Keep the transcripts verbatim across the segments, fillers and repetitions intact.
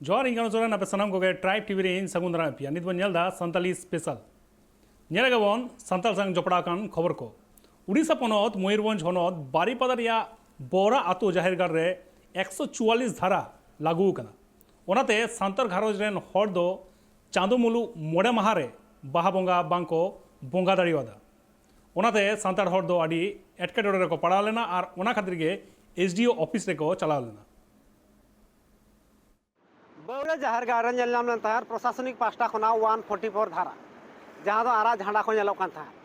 ᱡᱚᱦᱟᱨ, ᱤᱧ ᱠᱟᱱᱩ ᱥᱚᱨᱮᱱ, ᱟᱯᱮ ᱥᱟᱱᱟᱢ ᱠᱚᱜᱮ ᱴᱨᱟᱭᱤᱵᱽ ᱴᱤᱵᱷᱤ ᱨᱮ ᱤᱧ ᱥᱟᱹᱜᱩᱱ ᱫᱟᱨᱟᱢ ᱯᱮᱭᱟ᱾ ᱱᱤᱛ ᱵᱚᱱ ᱧᱮᱞ ᱮᱫᱟ ᱥᱟᱱᱛᱟᱞᱤ ᱥᱯᱮᱥᱟᱞ᱾ ᱧᱮᱞ ᱟᱵᱚᱱ ᱥᱟᱱᱛᱟᱲ ᱥᱟᱶ ᱡᱚᱯᱲᱟᱣ ᱟᱠᱟᱱ ᱠᱷᱚᱵᱚᱨ ᱠᱚ᱾ ᱩᱰᱤᱥᱟ ᱯᱚᱱᱚᱛ ᱢᱚᱭᱩᱨᱵᱷᱚᱸᱡᱽ ᱦᱚᱱᱚᱛ ᱵᱟᱨᱤᱯᱟᱫᱟ ᱨᱮᱭᱟᱜ ᱵᱚᱦᱨᱟ ᱟᱛᱳ ᱡᱟᱦᱮᱨ ᱜᱟᱲ ᱨᱮ ᱮᱠᱥᱚ ᱪᱩᱣᱟᱞᱤᱥ ᱫᱷᱟᱨᱟ ᱞᱟᱹᱜᱩ ᱟᱠᱟᱱᱟ᱾ ᱚᱱᱟᱛᱮ ᱥᱟᱱᱛᱟᱲ ᱜᱷᱟᱨᱚᱸᱡᱽ ᱨᱮᱱ ᱦᱚᱲ ᱫᱚ ᱪᱟᱸᱫᱳ ᱢᱩᱞᱩᱜ ᱢᱚᱬᱮ ᱢᱟᱦᱟ ᱨᱮ ᱵᱟᱦᱟ ᱵᱚᱸᱜᱟ ᱵᱟᱝ ᱠᱚ ᱵᱚᱸᱜᱟ ᱫᱟᱲᱮᱭᱟᱫᱟ᱾ ᱚᱱᱟᱛᱮ ᱥᱟᱱᱛᱟᱲ ᱦᱚᱲ ᱫᱚ ᱟᱹᱰᱤ ᱮᱴᱠᱮᱴᱚᱬᱮ ᱨᱮᱠᱚ ᱯᱟᱲᱟᱣ ᱞᱮᱱᱟ ᱟᱨ ᱚᱱᱟ ᱠᱷᱟᱹᱛᱤᱨ ᱜᱮ ᱮᱥ ᱰᱤ ᱳ ᱚᱯᱷᱤᱥ ᱨᱮᱠᱚ ᱪᱟᱞᱟᱣ ᱞᱮᱱᱟ᱾ ᱵᱟᱹᱣᱨᱟᱹ ᱡᱟᱦᱮᱨ ᱜᱟᱲ ᱨᱮ ᱧᱮᱞ ᱧᱟᱢ ᱞᱮᱱ ᱛᱟᱦᱮᱸᱫ ᱯᱨᱚᱥᱟᱥᱚᱱᱤᱠ ᱯᱟᱦᱴᱟ ᱠᱷᱚᱱᱟᱜ ᱚᱣᱟᱱ ᱯᱷᱳᱨᱴᱤ ᱯᱷᱳᱨ ᱫᱷᱟᱨᱟ, ᱡᱟᱦᱟᱸ ᱫᱚ ᱟᱨᱟᱜ ᱡᱷᱟᱸᱰᱟ ᱠᱚ ᱧᱮᱞᱚᱜ ᱠᱟᱱ ᱛᱟᱦᱮᱸᱫ᱾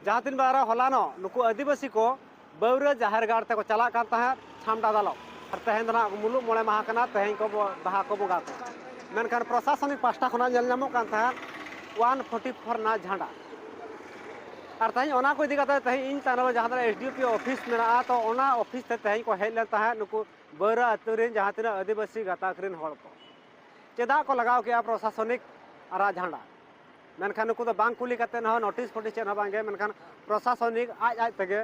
ᱡᱟᱦᱟᱸ ᱛᱤᱱ ᱵᱟᱨ ᱦᱚᱞᱟᱱᱚᱜ ᱱᱩᱠᱩ ᱟᱹᱫᱤᱵᱟᱹᱥᱤ ᱠᱚ ᱵᱟᱹᱣᱨᱟᱹ ᱡᱟᱦᱮᱨ ᱜᱟᱲ ᱛᱮᱠᱚ ᱪᱟᱞᱟᱜ ᱠᱟᱱ ᱛᱟᱦᱮᱸᱫ ᱪᱷᱟᱢᱰᱟ ᱫᱟᱞᱚᱵ, ᱟᱨ ᱛᱮᱦᱮᱧ ᱫᱚ ᱱᱟᱜ ᱢᱩᱞᱩᱜ ᱢᱚᱬᱮ ᱢᱟᱦᱟ ᱠᱟᱱᱟ, ᱛᱮᱦᱮᱧ ᱠᱚ ᱵᱚ-, ᱵᱟᱦᱟ ᱠᱚ ᱵᱚᱸᱜᱟ ᱠᱚᱣᱟ᱾ ᱢᱮᱱᱠᱷᱟᱱ ᱯᱨᱚᱥᱟᱥᱚᱱᱤᱠ ᱯᱟᱦᱴᱟ ᱠᱷᱚᱱᱟᱜ ᱧᱮᱞ ᱧᱟᱢᱚᱜ ᱠᱟᱱ ᱛᱟᱦᱮᱸᱫ ᱚᱣᱟᱱ ᱯᱷᱳᱨᱴᱤ ᱯᱷᱳᱨ ᱨᱮᱱᱟᱜ ᱡᱷᱟᱸᱰᱟ᱾ ᱟᱨ ᱛᱮᱦᱮᱧ ᱚᱱᱟ ᱠᱚ ᱤᱫᱤ ᱠᱟᱛᱮ ᱛᱮᱦᱮᱧ ᱤᱧ ᱛᱟᱭᱱᱚᱢ ᱨᱮ ᱡᱟᱦᱟᱸ ᱛᱤᱱᱟᱹᱜ ᱮᱥ ᱰᱤ ᱳ ᱯᱤ ᱚᱯᱷᱤᱥ ᱢᱮᱱᱟᱜᱼᱟ, ᱛᱚ ᱚᱱᱟ ᱚᱯᱷᱤᱥ ᱛᱮ ᱛᱮᱦᱮᱧ ᱠᱚ ᱦᱮᱡ ᱞᱮᱱ ᱛᱟᱦᱮᱸᱫ ᱱᱩᱠᱩ ᱵᱟᱹᱣᱨᱟᱹ ᱟᱹᱛᱩ ᱨᱮᱱ ᱡᱟᱦᱟᱸ ᱛᱤᱱᱟᱹᱜ ᱟᱹᱫᱤᱵᱟᱹᱥᱤ ᱜᱟᱛᱟᱠ ᱨᱮᱱ ᱦᱚᱲ ᱠᱚ᱾ ᱪᱮᱫᱟᱜ ᱠᱚ ᱞᱟᱜᱟᱣ ᱠᱮᱜᱼᱟ ᱯᱨᱚᱥᱟᱥᱚᱱᱤᱠ ᱟᱨᱟᱜ ᱡᱷᱟᱸᱰᱟ? ᱢᱮᱱᱠᱷᱟᱱ ᱱᱩᱠᱩ ᱫᱚ ᱵᱟᱝ ᱠᱩᱞᱤ ᱠᱟᱛᱮ ᱦᱚᱸ, ᱱᱳᱴᱤᱥ ᱯᱷᱳᱴᱤᱥ ᱪᱮᱫ ᱦᱚᱸ ᱵᱟᱝᱜᱮ, ᱢᱮᱱᱠᱷᱟᱱ ᱯᱨᱚᱥᱟᱥᱚᱱᱤᱠ ᱟᱡ ᱟᱡ ᱛᱮᱜᱮ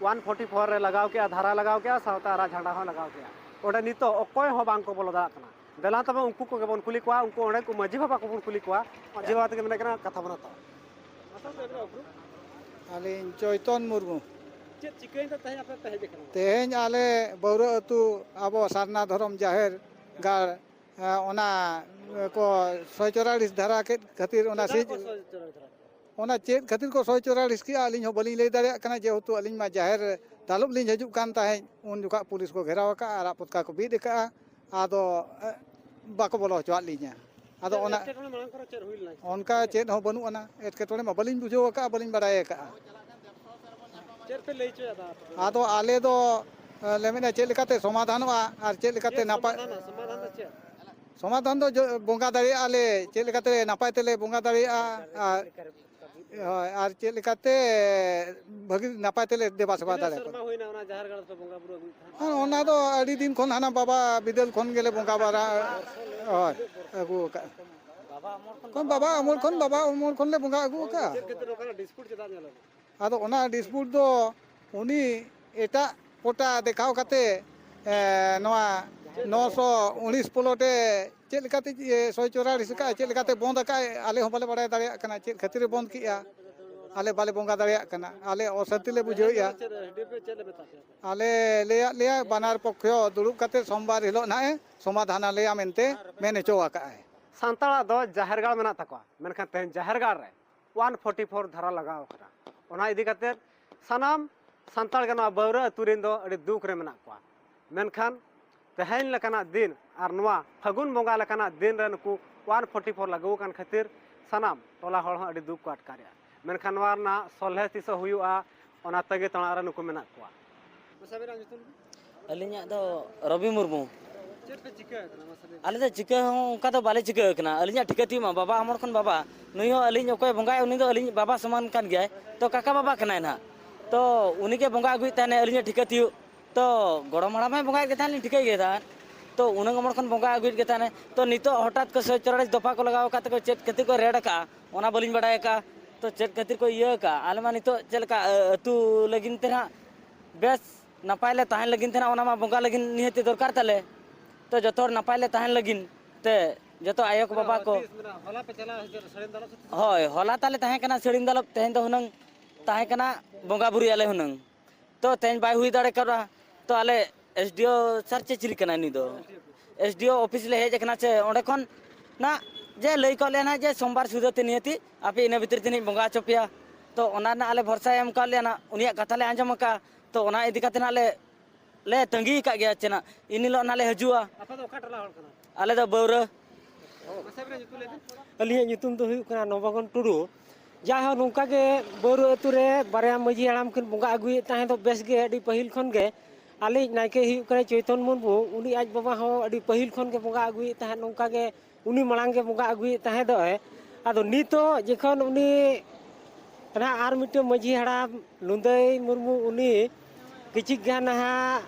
ᱚᱣᱟᱱ ᱯᱷᱳᱨᱴᱤ ᱯᱷᱳᱨ ᱨᱮ ᱞᱟᱜᱟᱣ ᱠᱮᱜᱼᱟ, ᱫᱷᱟᱨᱟ ᱞᱟᱜᱟᱣ ᱠᱮᱜᱼᱟ, ᱥᱟᱶᱛᱮ ᱟᱨᱟᱜ ᱡᱷᱟᱸᱰᱟ ᱦᱚᱸ ᱞᱟᱜᱟᱣ ᱠᱮᱜᱼᱟ᱾ ᱚᱸᱰᱮ ᱱᱤᱛᱚᱜ ᱚᱠᱚᱭ ᱦᱚᱸ ᱵᱟᱝ ᱠᱚ ᱵᱚᱞᱚ ᱫᱟᱲᱮᱭᱟᱜ ᱠᱟᱱᱟ᱾ ᱫᱮᱞᱟ ᱛᱚᱵᱮ ᱩᱱᱠᱩ ᱠᱚᱜᱮ ᱵᱚᱱ ᱠᱩᱞᱤ ᱠᱚᱣᱟ, ᱩᱱᱠᱩ ᱚᱸᱰᱮ ᱠᱚ ᱢᱟᱹᱡᱷᱤ ᱵᱟᱵᱟ ᱠᱚᱵᱚᱱ ᱠᱩᱞᱤ ᱠᱚᱣᱟ, ᱢᱟᱹᱡᱷᱤ ᱵᱟᱵᱟ ᱛᱮᱜᱮ ᱢᱮᱱᱟᱜ ᱠᱟᱱᱟ, ᱠᱟᱛᱷᱟ ᱵᱚᱱ ᱦᱟᱛᱟᱣᱟ᱾ ᱟᱹᱞᱤᱧ ᱪᱚᱭᱛᱚᱱ ᱢᱩᱨᱢᱩ᱾ ᱪᱮᱫ ᱪᱤᱠᱟᱹᱭᱮᱱ ᱛᱮ ᱛᱮᱦᱮᱧ ᱟᱯᱮ ᱯᱮ ᱦᱮᱡ ᱟᱠᱟᱱᱟ? ᱛᱮᱦᱮᱧ ᱟᱞᱮ ᱵᱟᱹᱣᱨᱟᱹ ᱟᱹᱛᱩ ᱟᱵᱚ ᱥᱟᱨᱱᱟ ᱫᱷᱚᱨᱚᱢ ᱡᱟᱦᱮᱨ ᱜᱟᱲ, ᱮ, ᱚᱱᱟ ᱠᱚ ᱥᱚᱭ ᱪᱚᱨᱟᱲᱤᱥ ᱫᱷᱟᱨᱟ ᱠᱮᱫ ᱠᱷᱟᱹᱛᱤᱨ ᱚᱱᱟ ᱪᱮᱫᱟᱜ ᱥᱤᱡ-, ᱠᱚ ᱥᱚᱭ ᱪᱚᱨᱟᱲᱤᱥ ᱫᱷᱟᱨᱟ ᱠᱮᱫᱟ? ᱚᱱᱟ ᱪᱮᱫ ᱠᱷᱟᱹᱛᱤᱨ ᱠᱚ ᱥᱚᱭ ᱪᱚᱨᱟᱲᱤᱥ ᱠᱮᱜᱼᱟ, ᱟᱹᱞᱤᱧ ᱦᱚᱸ ᱵᱟᱹᱞᱤᱧ ᱞᱟᱹᱭ ᱫᱟᱲᱮᱭᱟᱜ ᱠᱟᱱᱟ, ᱡᱮᱦᱮᱛᱩ ᱟᱹᱞᱤᱧ ᱢᱟ ᱡᱟᱦᱮᱨ ᱫᱟᱞᱚᱵ ᱞᱤᱧ ᱦᱤᱡᱩᱜ ᱠᱟᱱ ᱛᱟᱦᱮᱸᱫ, ᱩᱱ ᱡᱚᱠᱷᱟᱜ ᱯᱩᱞᱤᱥ ᱠᱚ ᱜᱷᱮᱨᱟᱣ ᱟᱠᱟᱫᱼᱟ, ᱟᱨᱟᱜ ᱯᱚᱛᱠᱟ ᱠᱚ ᱵᱤᱫ ᱟᱠᱟᱫᱼᱟ, ᱟᱫᱚ, ᱮ, ᱵᱟᱠᱚ ᱵᱚᱞᱚ ᱦᱚᱪᱚᱣᱟᱫ ᱞᱤᱧᱟ᱾ ᱟᱫᱚ ᱪᱮᱫ ᱚᱱᱟ ᱮᱴᱠᱮᱴᱚᱬᱮ ᱢᱟᱲᱟᱝ ᱠᱚᱨᱮ ᱪᱮᱫ ᱦᱩᱭ ᱞᱮᱱᱟ? ᱚᱱᱠᱟ ᱪᱮᱫ ᱦᱚᱸ ᱵᱟᱹᱱᱩᱜ ᱟᱱᱟ, ᱮᱴᱠᱮᱴᱚᱬᱮ ᱢᱟ ᱵᱟᱹᱞᱤᱧ ᱵᱩᱡᱷᱟᱹᱣ ᱟᱠᱟᱫᱼᱟ, ᱵᱟᱹᱞᱤᱧ ᱵᱟᱲᱟᱭ ᱟᱠᱟᱫᱼᱟ᱾ ᱪᱮᱫ ᱯᱮ ᱞᱟᱹᱭ ᱦᱚᱪᱚᱭᱮᱫᱟ ᱟᱯᱮ ᱫᱚ? ᱟᱫᱚ ᱟᱞᱮ ᱫᱚ, ᱮ, ᱞᱮ ᱢᱮᱱᱟ ᱪᱮᱫ ᱞᱮᱠᱟᱛᱮ ᱥᱚᱢᱟᱫᱷᱟᱱᱚᱜᱼᱟ ᱟᱨ ᱪᱮᱫ ᱞᱮᱠᱟᱛᱮ ᱪᱮᱫ ᱱᱟᱯᱟᱭ ᱥᱚᱢᱟᱫᱷᱟᱱᱟ? ᱥᱚᱢᱟᱫᱷᱟᱱ ᱫᱚ ᱪᱮᱫ? ᱥᱚᱢᱟᱫᱷᱟᱱ ᱫᱚ ᱡᱚ-, ᱵᱚᱸᱜᱟ ᱫᱟᱲᱮᱭᱟᱜᱼᱟ ᱞᱮ, ᱪᱮᱫ ᱞᱮᱠᱟᱛᱮ ᱱᱟᱯᱟᱭ ᱛᱮᱞᱮ ᱵᱚᱸᱜᱟ ᱫᱟᱲᱮᱭᱟᱜᱼᱟ, ᱟᱨ, ᱦᱳᱭ, ᱟᱨ ᱪᱮᱫ ᱞᱮᱠᱟᱛᱮ ᱵᱷᱟᱹᱜᱤ ᱱᱟᱯᱟᱭ ᱛᱮᱞᱮ ᱫᱮᱵᱟ ᱥᱮᱵᱟ ᱛᱤᱱᱟᱹᱜ ᱫᱟᱲᱮᱭᱟᱠᱚᱣᱟ᱾ ᱥᱮᱨᱢᱟ ᱦᱩᱭᱱᱟ ᱚᱱᱟ ᱡᱟᱦᱮᱨ ᱜᱟᱲ ᱨᱮᱯᱮ ᱵᱚᱸᱜᱟ ᱵᱩᱨᱩ ᱟᱹᱜᱩᱭᱮᱫ ᱛᱟᱦᱮᱸᱫ? ᱟᱨ ᱚᱱᱟ ᱫᱚ ᱟᱹᱰᱤ ᱫᱤᱱ ᱠᱷᱚᱱ, ᱦᱟᱱᱟ ᱵᱟᱵᱟ ᱵᱤᱫᱟᱹᱞ ᱠᱷᱚᱱ ᱜᱮᱞᱮ ᱵᱚᱸᱜᱟ ᱵᱟᱨᱟ, ᱦᱳᱭ, ᱟᱹᱜᱩ ᱟᱠᱟᱫᱼᱟ᱾ ᱠᱷᱚᱱ ᱵᱟᱵᱟ ᱟᱢᱚᱞ ᱠᱷᱚᱱ, ᱵᱟᱵᱟ ᱟᱢᱚᱞ ᱠᱷᱚᱱ ᱞᱮ ᱵᱚᱸᱜᱟ ᱟᱹᱜᱩ ᱟᱠᱟᱫᱼᱟ᱾ ᱪᱮᱫ ᱠᱷᱟᱹᱛᱤᱨ ᱱᱚᱝᱠᱟᱱᱟᱜ ᱰᱤᱥᱯᱩᱴ ᱪᱮᱫᱟᱜ ᱧᱮᱞᱚᱜᱼᱟ? ᱟᱫᱚ ᱚᱱᱟ ᱰᱤᱥᱯᱩᱴ ᱫᱚ ᱩᱱᱤ ᱮᱴᱟᱜ ᱯᱚᱴᱟ ᱫᱮᱠᱷᱟᱣ ᱠᱟᱛᱮ, ᱮ, ᱱᱚᱣᱟ ᱱᱚᱥᱚ ᱩᱱᱤᱥ ᱯᱞᱚᱴ ᱮ ᱪᱮᱫ ᱞᱮᱠᱟᱛᱮ, ᱤᱭᱟᱹ, ᱥᱚᱭ ᱪᱚᱣᱨᱟᱞᱤᱥ ᱟᱠᱟᱫᱼᱟ, ᱪᱮᱫ ᱞᱮᱠᱟᱛᱮ ᱵᱚᱱᱫ ᱟᱠᱟᱫᱼᱟᱭ, ᱟᱞᱮ ᱦᱚᱸ ᱵᱟᱞᱮ ᱵᱟᱲᱟᱭ ᱫᱟᱲᱮᱭᱟᱜ ᱠᱟᱱᱟ᱾ ᱪᱮᱫ ᱠᱷᱟᱹᱛᱤᱨᱮ ᱵᱚᱱᱫ ᱠᱮᱜᱼᱟ, ᱟᱞᱮ ᱵᱟᱞᱮ ᱵᱚᱸᱜᱟ ᱫᱟᱲᱮᱭᱟᱜ ᱠᱟᱱᱟ, ᱟᱞᱮ ᱚᱥᱟᱱᱛᱤ ᱞᱮ ᱵᱩᱡᱷᱟᱹᱣᱮᱫᱼᱟ᱾ ᱟᱞᱮ ᱞᱟᱹᱭᱟᱫ ᱞᱮᱭᱟ, ᱵᱟᱱᱟᱨ ᱯᱚᱠᱠᱷᱚ ᱫᱩᱲᱩᱵ ᱠᱟᱛᱮ ᱥᱳᱢᱵᱟᱨ ᱦᱤᱞᱳᱜ ᱱᱟᱦᱟᱜ ᱮ ᱥᱚᱢᱟᱫᱷᱟᱱ ᱟᱞᱮᱭᱟ ᱢᱮᱱᱛᱮ ᱢᱮᱱ ᱦᱚᱪᱚ ᱟᱠᱟᱫᱼᱟᱭ᱾ ᱥᱟᱱᱛᱟᱲᱟᱜ ᱫᱚ ᱡᱟᱦᱮᱨ ᱜᱟᱲ ᱢᱮᱱᱟᱜ ᱛᱟᱠᱚᱣᱟ, ᱢᱮᱱᱠᱷᱟᱱ ᱛᱮᱦᱮᱧ ᱡᱟᱦᱮᱨ ᱜᱟᱲ ᱨᱮ ᱚᱣᱟᱱ ᱯᱷᱳᱨᱴᱤ ᱯᱷᱳᱨ ᱫᱷᱟᱨᱟ ᱞᱟᱜᱟᱣ ᱟᱠᱟᱱᱟ᱾ ᱚᱱᱟ ᱤᱫᱤ ᱠᱟᱛᱮ ᱥᱟᱱᱟᱢ ᱥᱟᱱᱛᱟᱲ ᱜᱮ ᱱᱚᱣᱟ ᱵᱟᱹᱣᱨᱟᱹ ᱟᱹᱛᱩ ᱨᱮᱱ ᱫᱚ ᱟᱹᱰᱤ ᱫᱩᱠ ᱨᱮ ᱢᱮᱱᱟᱜ ᱠᱚᱣᱟ᱾ ᱢᱮᱱᱠᱷᱟᱱ ᱛᱮᱦᱮᱧ ᱞᱮᱠᱟᱱᱟᱜ ᱫᱤᱱ ᱟᱨ ᱱᱚᱣᱟ ᱯᱷᱟᱹᱜᱩᱱ ᱵᱚᱸᱜᱟ ᱞᱮᱠᱟᱱᱟᱜ ᱫᱤᱱ ᱨᱮ ᱱᱩᱠᱩ ᱚᱣᱟᱱ ᱯᱷᱳᱨᱴᱤ ᱯᱷᱳᱨ ᱞᱟᱹᱜᱩ ᱟᱠᱟᱱ ᱠᱷᱟᱹᱛᱤᱨ ᱥᱟᱱᱟᱢ ᱴᱚᱞᱟ ᱦᱚᱲ ᱦᱚᱸ ᱟᱹᱰᱤ ᱫᱩᱠ ᱠᱚ ᱟᱴᱠᱟᱨᱮᱜᱼᱟ᱾ ᱢᱮᱱᱠᱷᱟᱱ ᱱᱚᱣᱟ ᱨᱮᱱᱟᱜ ᱥᱚᱞᱦᱮ ᱛᱤᱥᱚᱜ ᱦᱩᱭᱩᱜᱼᱟ, ᱚᱱᱟ ᱛᱟᱺᱜᱤ ᱛᱟᱲᱟᱜ ᱨᱮ ᱱᱩᱠᱩ ᱢᱮᱱᱟᱜ ᱠᱚᱣᱟ᱾ ᱢᱟᱥᱮ ᱟᱵᱤᱱᱟᱜ ᱧᱩᱛᱩᱢ? ᱟᱹᱞᱤᱧᱟᱜ ᱫᱚ ᱨᱚᱵᱤ ᱢᱩᱨᱢᱩ᱾ ᱪᱮᱫ ᱯᱮ ᱪᱤᱠᱟᱹ ᱟᱠᱟᱱᱟ, ᱢᱟᱥᱮ ᱞᱟᱹᱭ ᱵᱤᱱ? ᱟᱞᱮ ᱫᱚ ᱪᱤᱠᱟᱹ ᱦᱚᱸ ᱚᱱᱠᱟ ᱫᱚ ᱵᱟᱞᱮ ᱪᱤᱠᱟᱹ ᱟᱠᱟᱱᱟ᱾ ᱟᱹᱞᱤᱧᱟᱜ ᱴᱷᱤᱠᱟᱹ ᱛᱤᱭᱳᱜ ᱢᱟ, ᱵᱟᱵᱟ ᱦᱚᱲ ᱠᱷᱚᱱ ᱵᱟᱵᱟ, ᱱᱩᱭ ᱦᱚᱸ ᱟᱹᱞᱤᱧ ᱚᱠᱚᱭ ᱵᱚᱸᱜᱟᱭ, ᱩᱱᱤ ᱫᱚ ᱟᱹᱞᱤᱧ ᱵᱟᱵᱟ ᱥᱚᱢᱟᱱ ᱠᱟᱱ ᱜᱮᱭᱟᱭ, ᱛᱚ ᱠᱟᱠᱟ ᱵᱟᱵᱟ ᱠᱟᱱᱟᱭ ᱱᱟᱦᱟᱜ᱾ ᱛᱚ ᱩᱱᱤ ᱜᱮ ᱵᱚᱸᱜᱟ ᱟᱹᱜᱩᱭᱮᱫ ᱛᱟᱦᱮᱱᱟᱭ ᱟᱹᱞᱤᱧᱟᱜ ᱴᱷᱤᱠᱟᱹ ᱛᱤᱭᱳᱜ᱾ ᱛᱚ ᱜᱚᱲᱚᱢ ᱦᱟᱲᱟᱢ ᱦᱚᱸᱭ ᱵᱚᱸᱜᱟᱭᱮᱫ ᱜᱮ ᱛᱟᱦᱮᱱ, ᱞᱤᱧ ᱴᱷᱤᱠᱟᱹᱭ ᱜᱮ ᱛᱟᱦᱮᱸᱫ᱾ ᱛᱚ ᱩᱱᱟᱹᱜ ᱦᱚᱲ ᱠᱷᱚᱱ ᱵᱚᱸᱜᱟ ᱟᱹᱜᱩᱭᱮᱫ ᱜᱮ ᱛᱟᱦᱮᱱᱟᱭ᱾ ᱛᱚ ᱱᱤᱛᱚᱜ ᱦᱚᱴᱟᱛ ᱠᱚ ᱥᱚᱭ ᱪᱚᱨᱟᱲᱤᱥ ᱫᱚᱯᱷᱟ ᱠᱚ ᱞᱟᱜᱟᱣ ᱟᱠᱟᱫ ᱛᱮᱠᱚ ᱪᱮᱫ ᱠᱷᱟᱹᱛᱤᱨ ᱠᱚ ᱨᱮᱰ ᱟᱠᱟᱫᱼᱟ, ᱚᱱᱟ ᱵᱟᱹᱞᱤᱧ ᱵᱟᱲᱟᱭ ᱟᱠᱟᱫᱼᱟ᱾ ᱛᱚ ᱪᱮᱫ ᱠᱷᱟᱹᱛᱤᱨ ᱠᱚ ᱤᱭᱟᱹ ᱟᱠᱟᱫᱼᱟ, ᱟᱞᱮ ᱢᱟ ᱱᱤᱛᱚᱜ ᱪᱮᱫ ᱞᱮᱠᱟ, ᱟ-, ᱟᱹᱛᱩ ᱞᱟᱹᱜᱤᱫ ᱛᱮ ᱱᱟᱦᱟᱜ ᱵᱮᱥ ᱱᱟᱯᱟᱭ ᱞᱮ ᱛᱟᱦᱮᱱ ᱞᱟᱹᱜᱤᱫ ᱛᱮ ᱱᱟᱦᱟᱜ, ᱚᱱᱟ ᱢᱟ ᱵᱚᱸᱜᱟ ᱞᱟᱹᱜᱤᱫ ᱱᱤᱦᱟᱹᱛᱤ ᱫᱚᱨᱠᱟᱨ ᱛᱟᱞᱮ᱾ ᱛᱚ ᱡᱚᱛᱚ ᱦᱚᱲ ᱱᱟᱯᱟᱭ ᱞᱮ ᱛᱟᱦᱮᱱ ᱞᱟᱹᱜᱤᱫ ᱛᱮ ᱡᱚᱛᱚ ᱟᱭᱳ ᱠᱚ ᱵᱟᱵᱟ ᱠᱚ᱾ ᱛᱤᱥ ᱢᱟᱱᱮ ᱦᱚᱞᱟ ᱯᱮ ᱪᱟᱞᱟᱣ ᱦᱤᱡᱩᱜ ᱥᱟᱹᱲᱤᱢ ᱫᱟᱞᱚᱵ ᱥᱮ ᱛᱤᱥ? ᱦᱳᱭ, ᱦᱚᱞᱟ ᱛᱟᱞᱮ ᱛᱟᱦᱮᱸ ᱠᱟᱱᱟ ᱥᱟᱹᱲᱤᱢ ᱫᱟᱞᱚᱵ, ᱛᱮᱦᱮᱧ ᱫᱚ ᱦᱩᱱᱟᱹᱝ ᱛᱟᱦᱮᱸ ᱠᱟᱱᱟ ᱵᱚᱸᱜᱟ ᱵᱩᱨᱩᱭᱟᱞᱮ ᱦᱩᱱᱟᱹᱝ᱾ ᱛᱚ ᱛᱮᱦᱮᱧ ᱵᱟᱭ ᱦᱩᱭ ᱫᱟᱲᱮ ᱠᱟᱣᱫᱟ᱾ ᱛᱚ ᱟᱞᱮ ᱮᱥ ᱰᱤ ᱳ ᱥᱟᱨ ᱪᱮᱫ ᱪᱤᱞᱤ ᱠᱟᱱᱟᱭ ᱱᱩᱭ ᱫᱚ? ᱮᱥ ᱰᱤ ᱳ ᱚᱯᱷᱤᱥ ᱞᱮ ᱦᱮᱡ ᱟᱠᱟᱱᱟ ᱥᱮ ᱚᱸᱰᱮ ᱠᱷᱚᱱ ᱱᱟᱜ ᱡᱮ ᱞᱟᱹᱭ ᱠᱟᱜ ᱞᱮᱭᱟ ᱱᱟᱜ ᱡᱮ ᱥᱳᱢᱵᱟᱨ ᱥᱩᱫᱷᱟᱹ ᱛᱮ ᱱᱤᱦᱟᱹᱛᱤ ᱟᱯᱮ ᱤᱱᱟᱹ ᱵᱷᱤᱛᱤᱨ ᱛᱮ ᱱᱤᱡ ᱵᱚᱸᱜᱟ ᱦᱚᱪᱚ ᱯᱮᱭᱟ᱾ ᱛᱚ ᱚᱱᱟ ᱨᱮᱱᱟᱜ ᱟᱞᱮ ᱵᱷᱚᱨᱥᱟᱭ ᱮᱢ ᱠᱟᱜ ᱞᱮᱭᱟ ᱱᱟᱜ, ᱩᱱᱤᱭᱟᱜ ᱠᱟᱛᱷᱟ ᱞᱮ ᱟᱸᱡᱚᱢ ᱟᱠᱟᱫᱼᱟ᱾ ᱛᱚ ᱚᱱᱟ ᱤᱫᱤ ᱠᱟᱛᱮ ᱱᱟᱜ ᱞᱮ, ᱞᱮ ᱛᱟᱺᱜᱤ ᱟᱠᱟᱫ ᱜᱮᱭᱟ ᱪᱮ ᱱᱟᱜ ᱤᱱ ᱦᱤᱞᱳᱜ ᱱᱟᱜ ᱞᱮ ᱦᱤᱡᱩᱜᱼᱟ᱾ ᱟᱯᱮ ᱫᱚ ᱚᱠᱟ ᱴᱚᱞᱟ ᱦᱚᱲ ᱠᱟᱱᱟ? ᱟᱞᱮ ᱫᱚ ᱵᱟᱹᱣᱨᱟᱹ᱾ ᱢᱟᱥᱮ ᱟᱵᱤᱱᱟᱜ ᱧᱩᱛᱩᱢ ᱞᱟᱹᱭ ᱵᱤᱱ᱾ ᱟᱹᱞᱤᱧᱟᱜ ᱧᱩᱛᱩᱢ ᱫᱚ ᱦᱩᱭᱩᱜ ᱠᱟᱱᱟ ᱱᱚᱵᱚᱜᱚᱱ ᱴᱩᱰᱩ᱾ ᱡᱟᱭᱦᱳᱠ, ᱱᱚᱝᱠᱟ ᱜᱮ ᱵᱟᱹᱣᱨᱟᱹ ᱟᱹᱛᱩ ᱨᱮ ᱵᱟᱨᱭᱟ ᱢᱟᱹᱡᱷᱤ ᱦᱟᱲᱟᱢ ᱠᱤᱱ ᱵᱚᱸᱜᱟ ᱟᱹᱜᱩᱭᱮᱫ ᱛᱟᱦᱮᱸ ᱫᱚ ᱵᱮᱥ ᱜᱮ, ᱟᱹᱰᱤ ᱯᱟᱹᱦᱤᱞ ᱠᱷᱚᱱ ᱜᱮ᱾ ᱟᱞᱮᱭᱤᱡ ᱱᱟᱭᱠᱮ ᱦᱩᱭᱩᱜ ᱠᱟᱱᱟᱭ ᱪᱳᱭᱛᱚᱱ ᱢᱩᱨᱢᱩ, ᱩᱱᱤ ᱟᱡ ᱵᱟᱵᱟ ᱦᱚᱸ ᱟᱹᱰᱤ ᱯᱟᱹᱦᱤᱞ ᱠᱷᱚᱱ ᱜᱮ ᱵᱚᱸᱜᱟ ᱟᱹᱜᱩᱭᱮᱫ ᱛᱟᱦᱮᱸᱫ, ᱱᱚᱝᱠᱟ ᱜᱮ ᱩᱱᱤ ᱢᱟᱲᱟᱝ ᱜᱮ ᱵᱚᱸᱜᱟ ᱟᱹᱜᱩᱭᱮᱫ ᱛᱟᱦᱮᱸ ᱫᱚᱭ᱾ ᱟᱫᱚ ᱱᱤᱛᱚᱜ ᱡᱚᱠᱷᱚᱱ ᱩᱱᱤ ᱱᱟᱦᱟᱜ ᱟᱨ ᱢᱤᱫᱴᱮᱱ ᱢᱟᱹᱡᱷᱤ ᱦᱟᱲᱟᱢ ᱞᱩᱸᱫᱟᱹᱭ ᱢᱩᱨᱢᱩ, ᱩᱱᱤ ᱠᱤᱪᱷᱤ ᱜᱟᱱ ᱱᱟᱦᱟᱜ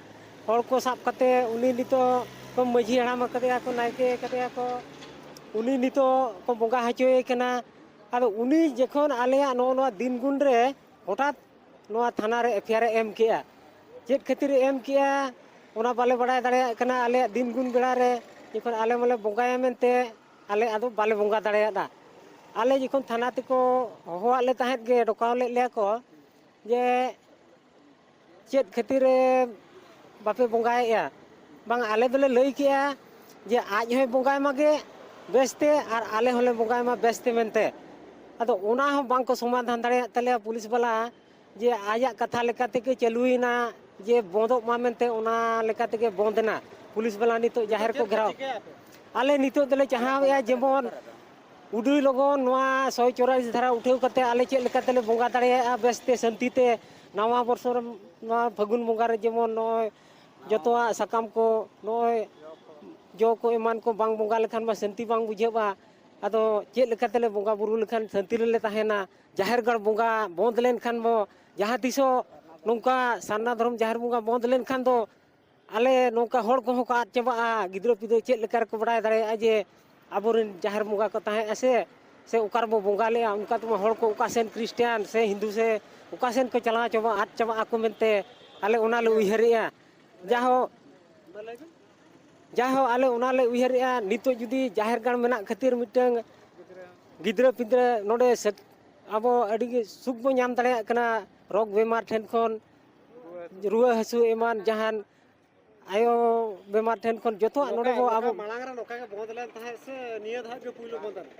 ᱦᱚᱲ ᱠᱚ ᱥᱟᱵ ᱠᱟᱛᱮ ᱩᱱᱤ ᱱᱤᱛᱚᱜ ᱠᱚ ᱢᱟᱹᱡᱷᱤ ᱦᱟᱲᱟᱢ ᱟᱠᱟᱫᱮᱭᱟ ᱠᱚ, ᱱᱟᱭᱠᱮ ᱟᱠᱟᱫᱮᱭᱟ ᱠᱚ, ᱩᱱᱤ ᱱᱤᱛᱚᱜ ᱠᱚ ᱵᱚᱸᱜᱟ ᱦᱚᱪᱚᱭᱮ ᱠᱟᱱᱟ᱾ ᱟᱫᱚ ᱩᱱᱤ ᱡᱚᱠᱷᱚᱱ ᱟᱞᱮᱭᱟᱜ ᱱᱚᱜᱼᱚ ᱱᱚᱣᱟ ᱫᱤᱱ ᱜᱩᱱ ᱨᱮ ᱦᱚᱴᱟᱛ ᱱᱚᱣᱟ ᱛᱷᱟᱱᱟ ᱨᱮ ᱮᱯᱷ ᱟᱭ ᱟᱨ ᱮ ᱮᱢ ᱠᱮᱜᱼᱟ, ᱪᱮᱫ ᱠᱷᱟᱹᱛᱤᱨ ᱮ ᱮᱢ ᱠᱮᱜᱼᱟ? ᱚᱱᱟ ᱵᱟᱞᱮ ᱵᱟᱲᱟᱭ ᱫᱟᱲᱮᱭᱟᱜ ᱠᱟᱱᱟ᱾ ᱟᱞᱮᱭᱟᱜ ᱫᱤᱱ ᱜᱩᱱ ᱵᱮᱲᱟ ᱨᱮ ᱡᱚᱠᱷᱚᱱ ᱟᱞᱮ ᱢᱟᱞᱮ ᱵᱚᱸᱜᱟᱭᱟ ᱢᱮᱱᱛᱮ, ᱟᱞᱮ ᱟᱫᱚ ᱵᱟᱞᱮ ᱵᱚᱸᱜᱟ ᱫᱟᱲᱮᱭᱟᱫᱟ᱾ ᱟᱞᱮ ᱡᱚᱠᱷᱚᱱ ᱛᱷᱟᱱᱟ ᱛᱮᱠᱚ ᱦᱚᱦᱚᱣᱟᱫ ᱞᱮ ᱛᱟᱦᱮᱸᱫ ᱜᱮ, ᱰᱚᱠᱟᱣ ᱞᱮᱫ ᱞᱮᱭᱟ ᱠᱚ ᱡᱮ, "ᱪᱮᱫ ᱠᱷᱟᱹᱛᱤᱨ ᱵᱟᱯᱮ ᱵᱚᱸᱜᱟᱭᱮᱫᱼᱟ?" ᱵᱟᱝ, ᱟᱞᱮ ᱫᱚᱞᱮ ᱞᱟᱹᱭ ᱠᱮᱜᱼᱟ ᱡᱮ, "ᱟᱡ ᱦᱚᱸᱭ ᱵᱚᱸᱜᱟᱭ ᱢᱟᱜᱮ ᱵᱮᱥᱛᱮ, ᱟᱨ ᱟᱞᱮ ᱦᱚᱸᱞᱮ ᱵᱚᱸᱜᱟᱭ ᱢᱟ ᱵᱮᱥᱛᱮ" ᱢᱮᱱᱛᱮ᱾ ᱟᱫᱚ ᱚᱱᱟ ᱦᱚᱸ ᱵᱟᱝ ᱠᱚ ᱥᱚᱢᱟᱫᱷᱟᱱ ᱫᱟᱲᱮᱭᱟᱜ ᱛᱟᱞᱮᱭᱟ ᱯᱩᱞᱤᱥ ᱵᱟᱞᱟ, ᱡᱮ ᱟᱡᱟᱜ ᱠᱟᱛᱷᱟ ᱞᱮᱠᱟ ᱛᱮᱜᱮ ᱪᱟᱹᱞᱩᱭᱮᱱᱟ, ᱡᱮ ᱵᱚᱸᱫᱚᱜ ᱢᱟ ᱢᱮᱱᱛᱮ, ᱚᱱᱟ ᱞᱮᱠᱟ ᱛᱮᱜᱮ ᱵᱚᱸᱫ ᱮᱱᱟ᱾ ᱯᱩᱞᱤᱥ ᱵᱟᱞᱟ ᱱᱤᱛᱚᱜ ᱡᱟᱦᱮᱨ ᱠᱚ ᱜᱷᱮᱨᱟᱣ᱾ ᱟᱞᱮ ᱱᱤᱛᱚᱜ ᱫᱚᱞᱮ ᱪᱟᱦᱟᱣᱮᱫᱼᱟ ᱡᱮᱢᱚᱱ ᱩᱰᱤ ᱞᱚᱜᱚᱱ ᱱᱚᱣᱟ ᱥᱚᱭ ᱪᱚᱨᱟᱞᱤᱥ ᱫᱷᱟᱨᱟ ᱩᱴᱷᱟᱹᱣ ᱠᱟᱛᱮ ᱟᱞᱮ ᱪᱮᱫ ᱞᱮᱠᱟ ᱛᱮᱞᱮ ᱵᱚᱸᱜᱟ ᱫᱟᱲᱮᱭᱟᱜᱼᱟ ᱵᱮᱥᱛᱮ ᱥᱟᱹᱱᱛᱤ ᱛᱮ᱾ ᱱᱟᱣᱟ ᱵᱚᱨᱥᱚ ᱨᱮ, ᱱᱚᱣᱟ ᱯᱷᱟᱹᱜᱩᱱ ᱵᱚᱸᱜᱟ ᱨᱮ ᱡᱮᱢᱚᱱ ᱱᱚᱜᱼᱚᱭ ᱡᱚᱛᱚᱣᱟᱜ ᱥᱟᱠᱟᱢ ᱠᱚ, ᱱᱚᱜᱼᱚᱭ ᱡᱚ ᱠᱚ ᱮᱢᱟᱱ ᱠᱚ ᱵᱟᱝ ᱵᱚᱸᱜᱟ ᱞᱮᱠᱷᱟᱱ ᱢᱟ ᱥᱟᱹᱱᱛᱤ ᱵᱟᱝ ᱵᱩᱡᱷᱟᱹᱜᱼᱟ᱾ ᱟᱫᱚ ᱪᱮᱫ ᱞᱮᱠᱟ ᱛᱮᱞᱮ ᱵᱚᱸᱜᱟ ᱵᱩᱨᱩ ᱞᱮᱠᱷᱟᱱ ᱥᱟᱹᱱᱛᱤ ᱨᱮᱞᱮ ᱛᱟᱦᱮᱱᱟ? ᱡᱟᱦᱮᱨ ᱜᱟᱲ ᱵᱚᱸᱜᱟ ᱵᱚᱸᱫ ᱞᱮᱱᱠᱷᱟᱱ ᱵᱚ, ᱡᱟᱦᱟᱸ ᱛᱤᱥᱚᱜ ᱱᱚᱝᱠᱟ ᱥᱟᱨᱱᱟ ᱫᱷᱚᱨᱚᱢ ᱡᱟᱦᱮᱨ ᱵᱚᱸᱜᱟ ᱵᱚᱸᱫ ᱞᱮᱱᱠᱷᱟᱱ ᱫᱚ, ᱟᱞᱮ ᱱᱚᱝᱠᱟ ᱦᱚᱲ ᱠᱚᱦᱚᱸ ᱠᱚ ᱟᱫ ᱪᱟᱵᱟᱜᱼᱟ᱾ ᱜᱤᱫᱽᱨᱟᱹ ᱯᱤᱫᱽᱨᱟᱹ ᱪᱮᱫ ᱞᱮᱠᱟ ᱨᱮᱠᱚ ᱵᱟᱲᱟᱭ ᱫᱟᱲᱮᱭᱟᱜᱼᱟ ᱡᱮ ᱟᱵᱚᱨᱮᱱ ᱡᱟᱦᱮᱨ ᱵᱚᱸᱜᱟ ᱠᱚ ᱛᱟᱦᱮᱸᱜᱼᱟ ᱥᱮ, ᱥᱮ ᱚᱠᱟ ᱨᱮᱵᱚ ᱵᱚᱸᱜᱟ ᱞᱮᱜᱼᱟ? ᱚᱱᱠᱟ ᱛᱮᱢᱟ ᱦᱚᱲ ᱠᱚ ᱚᱠᱟ ᱥᱮᱱ ᱠᱷᱨᱤᱥᱴᱟᱱ ᱥᱮ ᱦᱤᱱᱫᱩ ᱥᱮ ᱚᱠᱟ ᱥᱮᱱ ᱠᱚ ᱪᱟᱞᱟᱣ ᱪᱟᱵᱟᱜᱼᱟ, ᱟᱫ ᱪᱟᱵᱟᱜ ᱟᱠᱚ ᱢᱮᱱᱛᱮ ᱟᱞᱮ ᱚᱱᱟ ᱞᱮ ᱩᱭᱦᱟᱹᱨᱮᱜᱼᱟ᱾ ᱡᱟᱦᱳ, ᱡᱟᱦᱳ ᱟᱞᱮ ᱚᱱᱟ ᱞᱮ ᱩᱭᱦᱟᱹᱨᱮᱜᱼᱟ, ᱱᱤᱛᱚᱜ ᱡᱩᱫᱤ ᱡᱟᱦᱮᱨ ᱜᱟᱲ ᱢᱮᱱᱟᱜ ᱠᱷᱟᱹᱛᱤᱨ ᱢᱤᱫᱴᱟᱝ ᱜᱤᱫᱽᱨᱟᱹ ᱯᱤᱫᱽᱨᱟᱹ ᱱᱚᱰᱮ ᱥᱮ-, ᱟᱵᱚ ᱟᱹᱰᱤ ᱜᱮ ᱥᱩᱠ ᱵᱚ ᱧᱟᱢ ᱫᱟᱲᱮᱭᱟᱜ ᱠᱟᱱᱟ᱾ ᱨᱳᱜᱽ ᱵᱮᱢᱟᱨ ᱴᱷᱮᱱ ᱠᱷᱚᱱ, ᱨᱩᱣᱟᱹ ᱦᱟᱹᱥᱩ ᱮᱢᱟᱱ ᱡᱟᱦᱟᱱ ᱟᱭᱳ ᱵᱮᱢᱟᱨ ᱴᱷᱮᱱ ᱠᱷᱚᱱ ᱡᱚᱛᱚᱣᱟᱜ ᱱᱚᱰᱮ ᱱᱚᱝᱠᱟ, ᱵᱚ ᱱᱚᱝᱠᱟ ᱟᱵᱚ ᱢᱟᱲᱟᱝ ᱨᱮ ᱱᱚᱝᱠᱟ ᱜᱮ ᱵᱚᱸᱫ ᱞᱮᱱ ᱛᱟᱦᱮᱸᱫ ᱥᱮ ᱱᱤᱭᱟᱹ ᱫᱷᱟᱣ ᱜᱮ ᱯᱩᱭᱞᱩ ᱵᱚᱸᱫ ᱮᱱᱟ?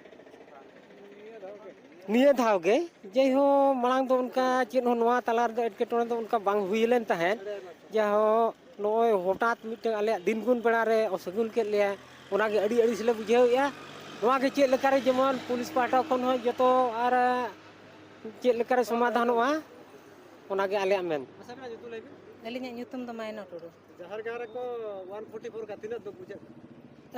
ᱱᱤᱭᱟᱹ ᱫᱷᱟᱣ ᱜᱮ᱾ ᱡᱟᱭᱦᱳᱠ, ᱢᱟᱲᱟᱝ ᱫᱚ ᱚᱱᱠᱟ ᱪᱮᱫ ᱦᱚᱸ ᱱᱚᱣᱟ ᱛᱟᱞᱟ ᱨᱮᱫᱚ ᱮᱴᱠᱮᱴᱚᱬᱮ ᱫᱚ ᱚᱱᱠᱟ ᱵᱟᱝ ᱦᱩᱭ ᱞᱮᱱ ᱛᱟᱦᱮᱸᱫ᱾ ᱡᱟᱦᱳᱠ, ᱱᱚᱜᱼᱚᱭ ᱦᱚᱴᱟᱛ ᱢᱤᱫᱴᱟᱝ ᱟᱞᱮᱭᱟᱜ ᱫᱤᱱ ᱜᱩᱱ ᱵᱮᱲᱟ ᱨᱮ ᱚᱥᱟᱹᱜᱩᱱ ᱠᱮᱫ ᱞᱮᱭᱟ, ᱚᱱᱟᱜᱮ ᱟᱹᱰᱤ ᱟᱹᱲᱤᱥ ᱞᱮ ᱵᱩᱡᱷᱟᱹᱣᱮᱫᱼᱟ᱾ ᱱᱚᱣᱟ ᱜᱮ ᱪᱮᱫ ᱞᱮᱠᱟᱨᱮ ᱡᱮᱢᱚᱱ ᱯᱩᱞᱤᱥ ᱯᱟᱦᱴᱟ ᱠᱷᱚᱱ ᱦᱚᱸ ᱡᱚᱛᱚ ᱟᱨ ᱪᱮᱫ ᱞᱮᱠᱟᱨᱮ ᱥᱚᱢᱟᱫᱷᱟᱱᱚᱜᱼᱟ, ᱚᱱᱟᱜᱮ ᱟᱞᱮᱭᱟᱜ ᱢᱮᱱ᱾ ᱟᱪᱪᱷᱟ, ᱟᱵᱤᱱᱟᱜ ᱧᱩᱛᱩᱢ ᱞᱟᱹᱭ ᱵᱤᱱ᱾ ᱟᱹᱞᱤᱧᱟᱜ ᱧᱩᱛᱩᱢ ᱫᱚ ᱢᱟᱭᱱᱟ ᱴᱩᱰᱩ᱾ ᱡᱟᱦᱮᱨ ᱜᱟᱲ ᱨᱮᱠᱚ ᱚᱣᱟᱱ ᱯᱷᱳᱨᱴᱤ ᱯᱷᱳᱨ ᱠᱟ, ᱛᱤᱱᱟᱹᱜ ᱫᱩᱠ ᱵᱩᱡᱷᱟᱹᱜ ᱠᱟᱱᱟ?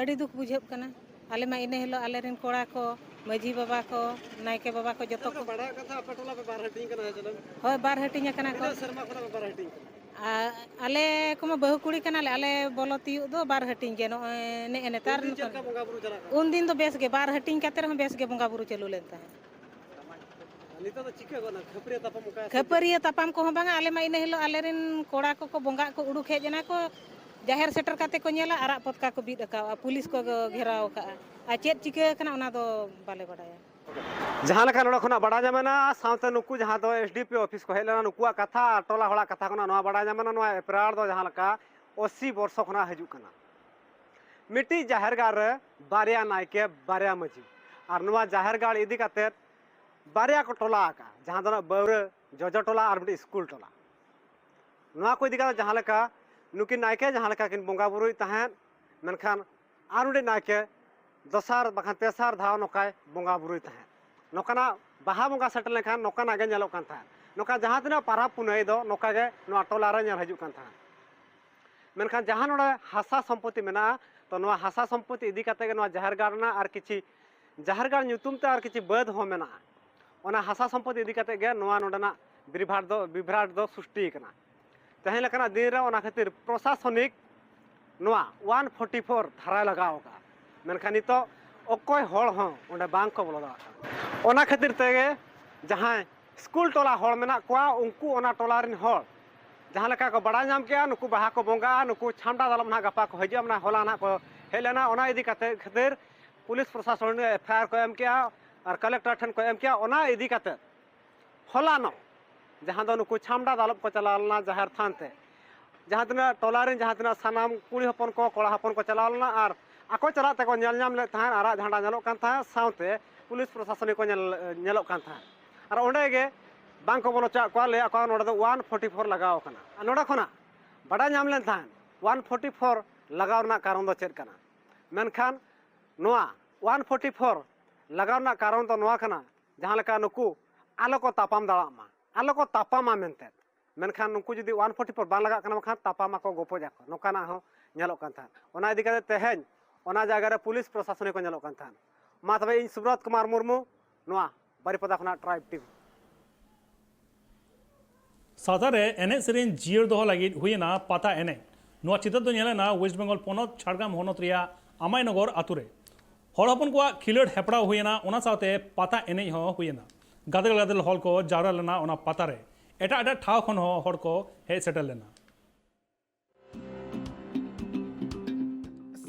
ᱟᱹᱰᱤ ᱫᱩᱠ ᱵᱩᱡᱷᱟᱹᱜ ᱠᱟᱱᱟ᱾ ᱟᱞᱮ ᱢᱟ ᱤᱱᱟᱹ ᱦᱤᱞᱳᱜ ᱟᱞᱮᱨᱮᱱ ᱠᱚᱲᱟ ᱠᱚ, ᱢᱟᱹᱡᱷᱤ ᱵᱟᱵᱟ ᱠᱚ, ᱱᱟᱭᱠᱮ ᱵᱟᱵᱟ ᱠᱚ ᱡᱚᱛᱚ ᱟᱪᱪᱷᱟ, ᱠᱚ ᱵᱟᱲᱟᱭᱚᱜ ᱠᱟᱱ ᱛᱟᱦᱮᱸ ᱟᱯᱮ ᱴᱚᱞᱟ ᱯᱮ ᱵᱟᱨ ᱦᱟᱹᱴᱤᱧ ᱠᱟᱱᱟ, ᱦᱮᱸ ᱥᱮ ᱵᱟᱝ? ᱦᱳᱭ, ᱵᱟᱨ ᱦᱟᱹᱴᱤᱧ ᱟᱠᱟᱱᱟ ᱠᱚ᱾ ᱛᱤᱱᱟᱹᱜ ᱥᱮᱨᱢᱟ ᱠᱷᱚᱱᱟᱜ ᱯᱮ ᱵᱟᱨ ᱦᱟᱹᱴᱤᱧ ᱠᱟᱱᱟ? ᱟᱨ ᱟᱞᱮ ᱠᱚᱢᱟ ᱵᱟᱹᱦᱩ ᱠᱩᱲᱤ ᱠᱟᱱᱟᱞᱮ, ᱟᱞᱮ ᱵᱚᱞᱚ ᱛᱤᱭᱳᱜ ᱫᱚ ᱵᱟᱨ ᱦᱟᱹᱴᱤᱧ ᱜᱮ ᱱᱚᱜᱼᱚᱭ ᱱᱮᱜᱼᱮ ᱱᱮᱛᱟᱨ᱾ ᱩᱱᱫᱤᱱ ᱪᱮᱫ ᱞᱮᱠᱟ ᱵᱚᱸᱜᱟ ᱵᱩᱨᱩ ᱪᱟᱞᱟᱜ ᱠᱟᱱᱟ? ᱩᱱ ᱫᱤᱱ ᱫᱚ ᱵᱮᱥ ᱜᱮ, ᱵᱟᱨ ᱦᱟᱹᱴᱤᱧ ᱠᱟᱛᱮ ᱨᱮᱦᱚᱸ ᱵᱮᱥ ᱜᱮ ᱵᱚᱸᱜᱟ ᱵᱩᱨᱩ ᱪᱟᱹᱞᱩ ᱞᱮᱱ ᱛᱟᱦᱮᱸᱫ᱾ ᱱᱤᱛᱚᱜ ᱫᱚ ᱪᱤᱠᱟᱹ ᱜᱚᱫ ᱮᱱᱟ? ᱠᱷᱟᱹᱯᱟᱹᱨᱤᱭᱟᱹ ᱛᱟᱯᱟᱢ ᱚᱱᱠᱟ ᱥᱮ ᱪᱮᱫ? ᱠᱷᱟᱹᱯᱟᱹᱨᱤᱭᱟᱹ ᱛᱟᱯᱟᱢ ᱠᱚᱦᱚᱸ ᱵᱟᱝᱟ, ᱟᱞᱮ ᱢᱟ ᱤᱱᱟᱹ ᱦᱤᱞᱳᱜ ᱟᱞᱮᱨᱮᱱ ᱠᱚᱲᱟ ᱠᱚᱠᱚ ᱵᱚᱸᱜᱟᱜ ᱠᱚ ᱩᱰᱩᱠ ᱦᱮᱡ ᱮᱱᱟ ᱠᱚ, ᱡᱟᱦᱮᱨ ᱥᱮᱴᱮᱨ ᱠᱟᱛᱮ ᱠᱚ ᱧᱮᱞᱟ ᱟᱨᱟᱜ ᱯᱚᱛᱠᱟ ᱠᱚ ᱵᱤᱫ ᱟᱠᱟᱣᱟ, ᱯᱩᱞᱤᱥ ᱠᱚ ᱜᱷᱮᱨᱟᱣ ᱟᱠᱟᱜᱼᱟ᱾ ᱟᱨ ᱪᱮᱫ ᱪᱤᱠᱟᱹ ᱟᱠᱟᱱᱟ ᱚᱱᱟ ᱫᱚ ᱵᱟᱞᱮ ᱵᱟᱰᱟᱭᱟ᱾ ᱡᱟᱦᱟᱸ ᱞᱮᱠᱟ ᱱᱚᱰᱮ ᱠᱷᱚᱱᱟᱜ ᱵᱟᱰᱟᱭ ᱧᱟᱢᱮᱱᱟ, ᱥᱟᱶᱛᱮ ᱱᱩᱠᱩ ᱡᱟᱦᱟᱸ ᱫᱚ ᱮᱥ ᱰᱤ ᱯᱤ ᱚᱯᱷᱤᱥ ᱠᱚ ᱦᱮᱡ ᱞᱮᱱᱟ, ᱱᱩᱠᱩᱣᱟᱜ ᱠᱟᱛᱷᱟ ᱟᱨ ᱴᱚᱞᱟ ᱦᱚᱲᱟᱜ ᱠᱟᱛᱷᱟ ᱠᱷᱚᱱᱟᱜ ᱱᱚᱣᱟ ᱵᱟᱰᱟᱭ ᱧᱟᱢᱮᱱᱟ, ᱱᱚᱣᱟ ᱮᱯᱨᱟᱲ ᱫᱚ ᱡᱟᱦᱟᱸ ᱞᱮᱠᱟ ᱟᱥᱤ ᱵᱚᱨᱥᱚ ᱠᱷᱚᱱᱟᱜ ᱦᱤᱡᱩᱜ ᱠᱟᱱᱟ᱾ ᱢᱤᱫᱴᱤᱡ ᱡᱟᱦᱮᱨ ᱜᱟᱲ ᱨᱮ ᱵᱟᱨᱭᱟ ᱱᱟᱭᱠᱮ, ᱵᱟᱨᱭᱟ ᱢᱟᱹᱡᱷᱤ, ᱟᱨ ᱱᱚᱣᱟ ᱡᱟᱦᱮᱨ ᱜᱟᱲ ᱤᱫᱤ ᱠᱟᱛᱮᱫ ᱵᱟᱨᱭᱟ ᱠᱚ ᱴᱚᱞᱟ ᱟᱠᱟᱫᱼᱟ, ᱡᱟᱦᱟᱸ ᱫᱚ ᱱᱟᱜ ᱵᱟᱹᱣᱨᱟᱹ ᱡᱚᱡᱚ ᱴᱚᱞᱟ ᱟᱨ ᱢᱤᱫᱴᱤᱡ ᱥᱠᱩᱞ ᱴᱚᱞᱟ᱾ ᱱᱚᱣᱟ ᱠᱚ ᱤᱫᱤ ᱠᱟᱛᱮ ᱡᱟᱦᱟᱸ ᱞᱮᱠᱟ ᱱᱩᱠᱤᱱ ᱱᱟᱭᱠᱮ ᱡᱟᱦᱟᱸ ᱞᱮᱠᱟ ᱠᱤᱱ ᱵᱚᱸᱜᱟ ᱵᱩᱨᱩᱭ ᱛᱟᱦᱮᱸᱫ, ᱢᱮᱱᱠᱷᱟᱱ ᱟᱨ ᱢᱤᱫᱴᱤᱡ ᱱᱟᱭᱠᱮ ᱫᱚᱥᱟᱨ ᱵᱟᱠᱷᱟᱱ ᱛᱮᱥᱟᱨ ᱫᱷᱟᱣ ᱱᱚᱝᱠᱟᱭ ᱵᱚᱸᱜᱟ ᱵᱩᱨᱩᱭ ᱛᱟᱦᱮᱸᱫ᱾ ᱱᱚᱝᱠᱟᱱᱟᱜ ᱵᱟᱦᱟ ᱵᱚᱸᱜᱟ ᱥᱮᱴᱮᱨ ᱞᱮᱱᱠᱷᱟᱱ ᱱᱚᱝᱠᱟᱱᱟᱜ ᱜᱮ ᱧᱮᱞᱚᱜ ᱠᱟᱱ ᱛᱟᱦᱮᱸᱫ᱾ ᱱᱚᱝᱠᱟ ᱡᱟᱦᱟᱸ ᱛᱤᱱᱟᱹᱜ ᱯᱟᱨᱟᱵᱽ ᱯᱩᱱᱟᱹᱭ ᱫᱚ ᱱᱚᱝᱠᱟ ᱜᱮ ᱱᱚᱣᱟ ᱴᱚᱞᱟ ᱨᱮ ᱧᱮᱞ ᱦᱤᱡᱩᱜ ᱠᱟᱱ ᱛᱟᱦᱮᱸᱫ᱾ ᱢᱮᱱᱠᱷᱟᱱ ᱡᱟᱦᱟᱸ ᱱᱚᱰᱮ ᱦᱟᱥᱟ ᱥᱚᱢᱯᱚᱛᱤ ᱢᱮᱱᱟᱜᱼᱟ, ᱛᱚ ᱱᱚᱣᱟ ᱦᱟᱥᱟ ᱥᱚᱢᱯᱚᱛᱤ ᱤᱫᱤ ᱠᱟᱛᱮ ᱜᱮ ᱱᱚᱣᱟ ᱡᱟᱦᱮᱨ ᱜᱟᱲ ᱨᱮᱱᱟᱜ ᱟᱨ ᱠᱤᱪᱷᱤ ᱡᱟᱦᱮᱨ ᱜᱟᱲ ᱧᱩᱛᱩᱢ ᱛᱮ ᱟᱨ ᱠᱤᱪᱷᱤ ᱵᱟᱹᱫᱽ ᱦᱚᱸ ᱢᱮᱱᱟᱜᱼᱟ᱾ ᱚᱱᱟ ᱦᱟᱥᱟ ᱥᱚᱢᱯᱚᱛᱤ ᱤᱫᱤ ᱠᱟᱛᱮ ᱜᱮ ᱱᱚᱣᱟ ᱱᱚᱰᱮᱱᱟᱜ ᱵᱤᱵᱷᱨᱟᱴ ᱫᱚ, ᱵᱤᱵᱷᱨᱟᱴ ᱫᱚ ᱥᱨᱤᱥᱴᱤ ᱠᱟᱱᱟ᱾ ᱛᱮᱦᱮᱧ ᱞᱮᱠᱟᱱᱟᱜ ᱫᱤᱱ ᱨᱮ ᱚᱱᱟ ᱠᱷᱟᱹᱛᱤᱨ ᱯᱨᱚᱥᱟᱥᱚᱱᱤᱠ ᱱᱚᱣᱟ ᱚᱣᱟᱱ ᱯᱷᱳᱨᱴᱤ ᱯᱷᱳᱨ ᱫᱷᱟᱨᱟᱭ ᱞᱟᱜᱟᱣ ᱟᱠᱟᱫᱼᱟ, ᱢᱮᱱᱠᱷᱟᱱ ᱱᱤᱛᱚᱜ ᱚᱠᱚᱭ ᱦᱚᱲ ᱦᱚᱸ ᱚᱸᱰᱮ ᱵᱟᱝ ᱠᱚ ᱵᱚᱞᱚ ᱫᱟᱲᱮᱭᱟᱜ ᱠᱟᱱᱟ᱾ ᱚᱱᱟ ᱠᱷᱟᱹᱛᱤᱨ ᱛᱮᱜᱮ ᱡᱟᱦᱟᱸᱭ ᱥᱠᱩᱞ ᱴᱚᱞᱟ ᱦᱚᱲ ᱢᱮᱱᱟᱜ ᱠᱚᱣᱟ, ᱩᱱᱠᱩ ᱚᱱᱟ ᱴᱚᱞᱟ ᱨᱮᱱ ᱦᱚᱲ ᱡᱟᱦᱟᱸ ᱞᱮᱠᱟ ᱠᱚ ᱵᱟᱲᱟᱭ ᱧᱟᱢ ᱠᱮᱜᱼᱟ, ᱱᱩᱠᱩ ᱵᱟᱦᱟ ᱠᱚ ᱵᱚᱸᱜᱟᱜᱼᱟ, ᱱᱩᱠᱩ ᱪᱷᱟᱢᱰᱟ ᱫᱟᱞᱚᱵ ᱱᱟᱦᱟᱜ ᱜᱟᱯᱟ ᱠᱚ ᱦᱤᱡᱩᱜᱼᱟ, ᱢᱟᱱᱮ ᱦᱚᱞᱟ ᱱᱟᱦᱟᱜ ᱠᱚ ᱦᱮᱡ ᱞᱮᱱᱟ, ᱚᱱᱟ ᱤᱫᱤ ᱠᱟᱛᱮ ᱠᱷᱟᱹᱛᱤᱨ ᱯᱩᱞᱤᱥ ᱯᱨᱚᱥᱟᱥᱚᱱ ᱨᱮ ᱮᱯᱷ ᱟᱭ ᱟᱨ ᱠᱚ ᱮᱢ ᱠᱮᱜᱼᱟ ᱟᱨ ᱠᱟᱞᱮᱠᱴᱚᱨ ᱴᱷᱮᱱ ᱠᱚ ᱮᱢ ᱠᱮᱜᱼᱟ᱾ ᱚᱱᱟ ᱤᱫᱤ ᱠᱟᱛᱮ ᱦᱚᱞᱟᱱᱚᱜ ᱡᱟᱦᱟᱸ ᱫᱚ ᱱᱩᱠᱩ ᱪᱷᱟᱢᱰᱟ ᱫᱟᱞᱚᱵ ᱠᱚ ᱪᱟᱞᱟᱣ ᱞᱮᱱᱟ ᱡᱟᱦᱮᱨ ᱛᱷᱟᱱ ᱛᱮ, ᱡᱟᱦᱟᱸ ᱛᱤᱱᱟᱹᱜ ᱴᱚᱞᱟ ᱨᱮᱱ ᱡᱟᱦᱟᱸ ᱛᱤᱱᱟᱹᱜ ᱥᱟᱱᱟᱢ ᱠᱩᱲᱤ ᱦᱚᱯᱚᱱ ᱠᱚ, ᱠᱚᱲᱟ ᱦᱚᱯᱚᱱ ᱠᱚ ᱪᱟᱞᱟᱣ ᱞᱮᱱᱟ ᱟᱨ ᱟᱠᱚ ᱪᱟᱞᱟᱜ ᱛᱮᱠᱚ ᱧᱮᱞ ᱧᱟᱢ ᱞᱮᱫ ᱛᱟᱦᱮᱸᱫ, ᱟᱨᱟᱜ ᱡᱷᱟᱱᱰᱟ ᱧᱮᱞᱚᱜ ᱠᱟᱱ ᱛᱟᱦᱮᱸᱫ, ᱥᱟᱶᱛᱮ ᱯᱩᱞᱤᱥ ᱯᱨᱚᱥᱟᱥᱚᱱᱤᱠ ᱠᱚ ᱧᱮᱞ, ᱧᱮᱞᱚᱜ ᱠᱟᱱ ᱛᱟᱦᱮᱸᱫ᱾ ᱟᱨ ᱚᱸᱰᱮ ᱜᱮ ᱵᱟᱝ ᱠᱚ ᱵᱚᱞᱚ ᱦᱚᱪᱚᱣᱟᱜ ᱠᱚᱣᱟ, ᱞᱟᱹᱭᱟᱜ ᱠᱚᱣᱟ ᱱᱚᱰᱮ ᱫᱚ ᱚᱣᱟᱱ ᱯᱷᱳᱨᱴᱤ ᱯᱷᱳᱨ ᱞᱟᱜᱟᱣ ᱟᱠᱟᱱᱟ᱾ ᱟᱨ ᱱᱚᱰᱮ ᱠᱷᱚᱱᱟᱜ ᱵᱟᱰᱟᱭ ᱧᱟᱢ ᱞᱮᱱ ᱛᱟᱦᱮᱸᱫ ᱚᱣᱟᱱ ᱯᱷᱳᱨᱴᱤ ᱯᱷᱳᱨ ᱞᱟᱜᱟᱣ ᱨᱮᱱᱟᱜ ᱠᱟᱨᱚᱱ ᱫᱚ ᱪᱮᱫ ᱠᱟᱱᱟ, ᱢᱮᱱᱠᱷᱟᱱ ᱱᱚᱣᱟ ᱚᱣᱟᱱ ᱯᱷᱳᱨᱴᱤ ᱯᱷᱳᱨ ᱞᱟᱜᱟᱣ ᱨᱮᱱᱟᱜ ᱠᱟᱨᱚᱱ ᱫᱚ ᱱᱚᱣᱟ ᱠᱟᱱᱟ, ᱡᱟᱦᱟᱸ ᱞᱮᱠᱟ ᱱᱩᱠᱩ ᱟᱞᱚ ᱠᱚ ᱛᱟᱯᱟᱢ ᱫᱟᱲᱟᱜ ᱢᱟ, ᱟᱞᱚ ᱠᱚ ᱛᱟᱯᱟᱢᱟ ᱢᱮᱱᱛᱮ᱾ ᱢᱮᱱᱠᱷᱟᱱ ᱱᱩᱠᱩ ᱡᱩᱫᱤ ᱚᱣᱟᱱ ᱯᱷᱳᱨᱴᱤ ᱯᱷᱳᱨ ᱵᱟᱝ ᱞᱟᱜᱟᱜ ᱠᱟᱱᱟ, ᱵᱟᱝᱠᱷᱟᱱ ᱛᱟᱯᱟᱢ ᱟᱠᱚ, ᱜᱚᱯᱚᱡ ᱟᱠᱚ, ᱱᱚᱝᱠᱟᱱᱟᱜ ᱦᱚᱸ ᱧᱮᱞᱚᱜ ᱠᱟᱱ ᱛᱟᱦᱮᱸᱫ᱾ ᱚᱱᱟ ᱤᱫᱤ ᱠᱟᱛᱮ ᱛᱮᱦᱮᱧ ᱚᱱᱟ ᱡᱟᱭᱜᱟ ᱨᱮ ᱯᱩᱞᱤᱥ ᱯᱨᱚᱥᱟᱥᱚᱱᱤᱠ ᱠᱚ ᱧᱮᱞᱚᱜ ᱠᱟᱱ ᱛᱟᱦᱮᱸᱫ᱾ ᱢᱟ ᱛᱚᱵᱮ, ᱤᱧ ᱥᱩᱵᱨᱚᱛ ᱠᱩᱢᱟᱨ ᱢᱩᱨᱢᱩ, ᱱᱚᱣᱟ ᱵᱟᱨᱤᱯᱟᱫᱟ ᱠᱷᱚᱱᱟᱜ ᱴᱨᱟᱭᱤᱵᱽ ᱴᱤᱵᱷᱤ᱾ ᱥᱟᱶᱛᱟ ᱨᱮ ᱮᱱᱮᱡ ᱥᱮᱨᱮᱧ ᱡᱤᱭᱟᱹᱲ ᱫᱚᱦᱚ ᱞᱟᱹᱜᱤᱫ ᱦᱩᱭᱮᱱᱟ ᱯᱟᱛᱟ ᱮᱱᱮᱡ᱾ ᱱᱚᱣᱟ ᱪᱤᱛᱟᱹᱨ ᱫᱚ ᱧᱮᱞᱮᱱᱟ ᱳᱭᱮᱥᱴ ᱵᱮᱝᱜᱚᱞ ᱯᱚᱱᱚᱛ ᱡᱷᱟᱲᱜᱨᱟᱢ ᱦᱚᱱᱚᱛ ᱨᱮᱭᱟᱜ ᱟᱢᱟᱭᱱᱚᱜᱚᱨ ᱟᱛᱳ ᱨᱮ᱾ ᱦᱚᱲ ᱦᱚᱯᱚᱱ ᱠᱚᱣᱟᱜ ᱠᱷᱮᱞᱳᱰ ᱦᱮᱯᱨᱟᱣ ᱦᱩᱭᱮᱱᱟ, ᱚᱱᱟ ᱥᱟᱶᱛᱮ ᱯᱟᱛᱟ ᱮᱱᱮᱡ ᱦᱚᱸ ᱦᱩᱭᱮᱱᱟ᱾ ᱜᱟᱫᱮᱞ ᱜᱟᱫᱮᱞ ᱦᱚᱲ ᱠᱚ ᱡᱟᱣᱨᱟ ᱞᱮᱱᱟ ᱚᱱᱟ ᱯᱟᱛᱟ ᱨᱮ᱾ ᱮᱴᱟᱜ ᱮᱴᱟᱜ ᱴᱷᱟᱶ ᱠᱷᱚᱱ ᱦᱚᱸ ᱦᱚᱲ ᱠᱚ ᱦᱮᱡ ᱥᱮᱴᱮᱨ ᱞᱮᱱᱟ᱾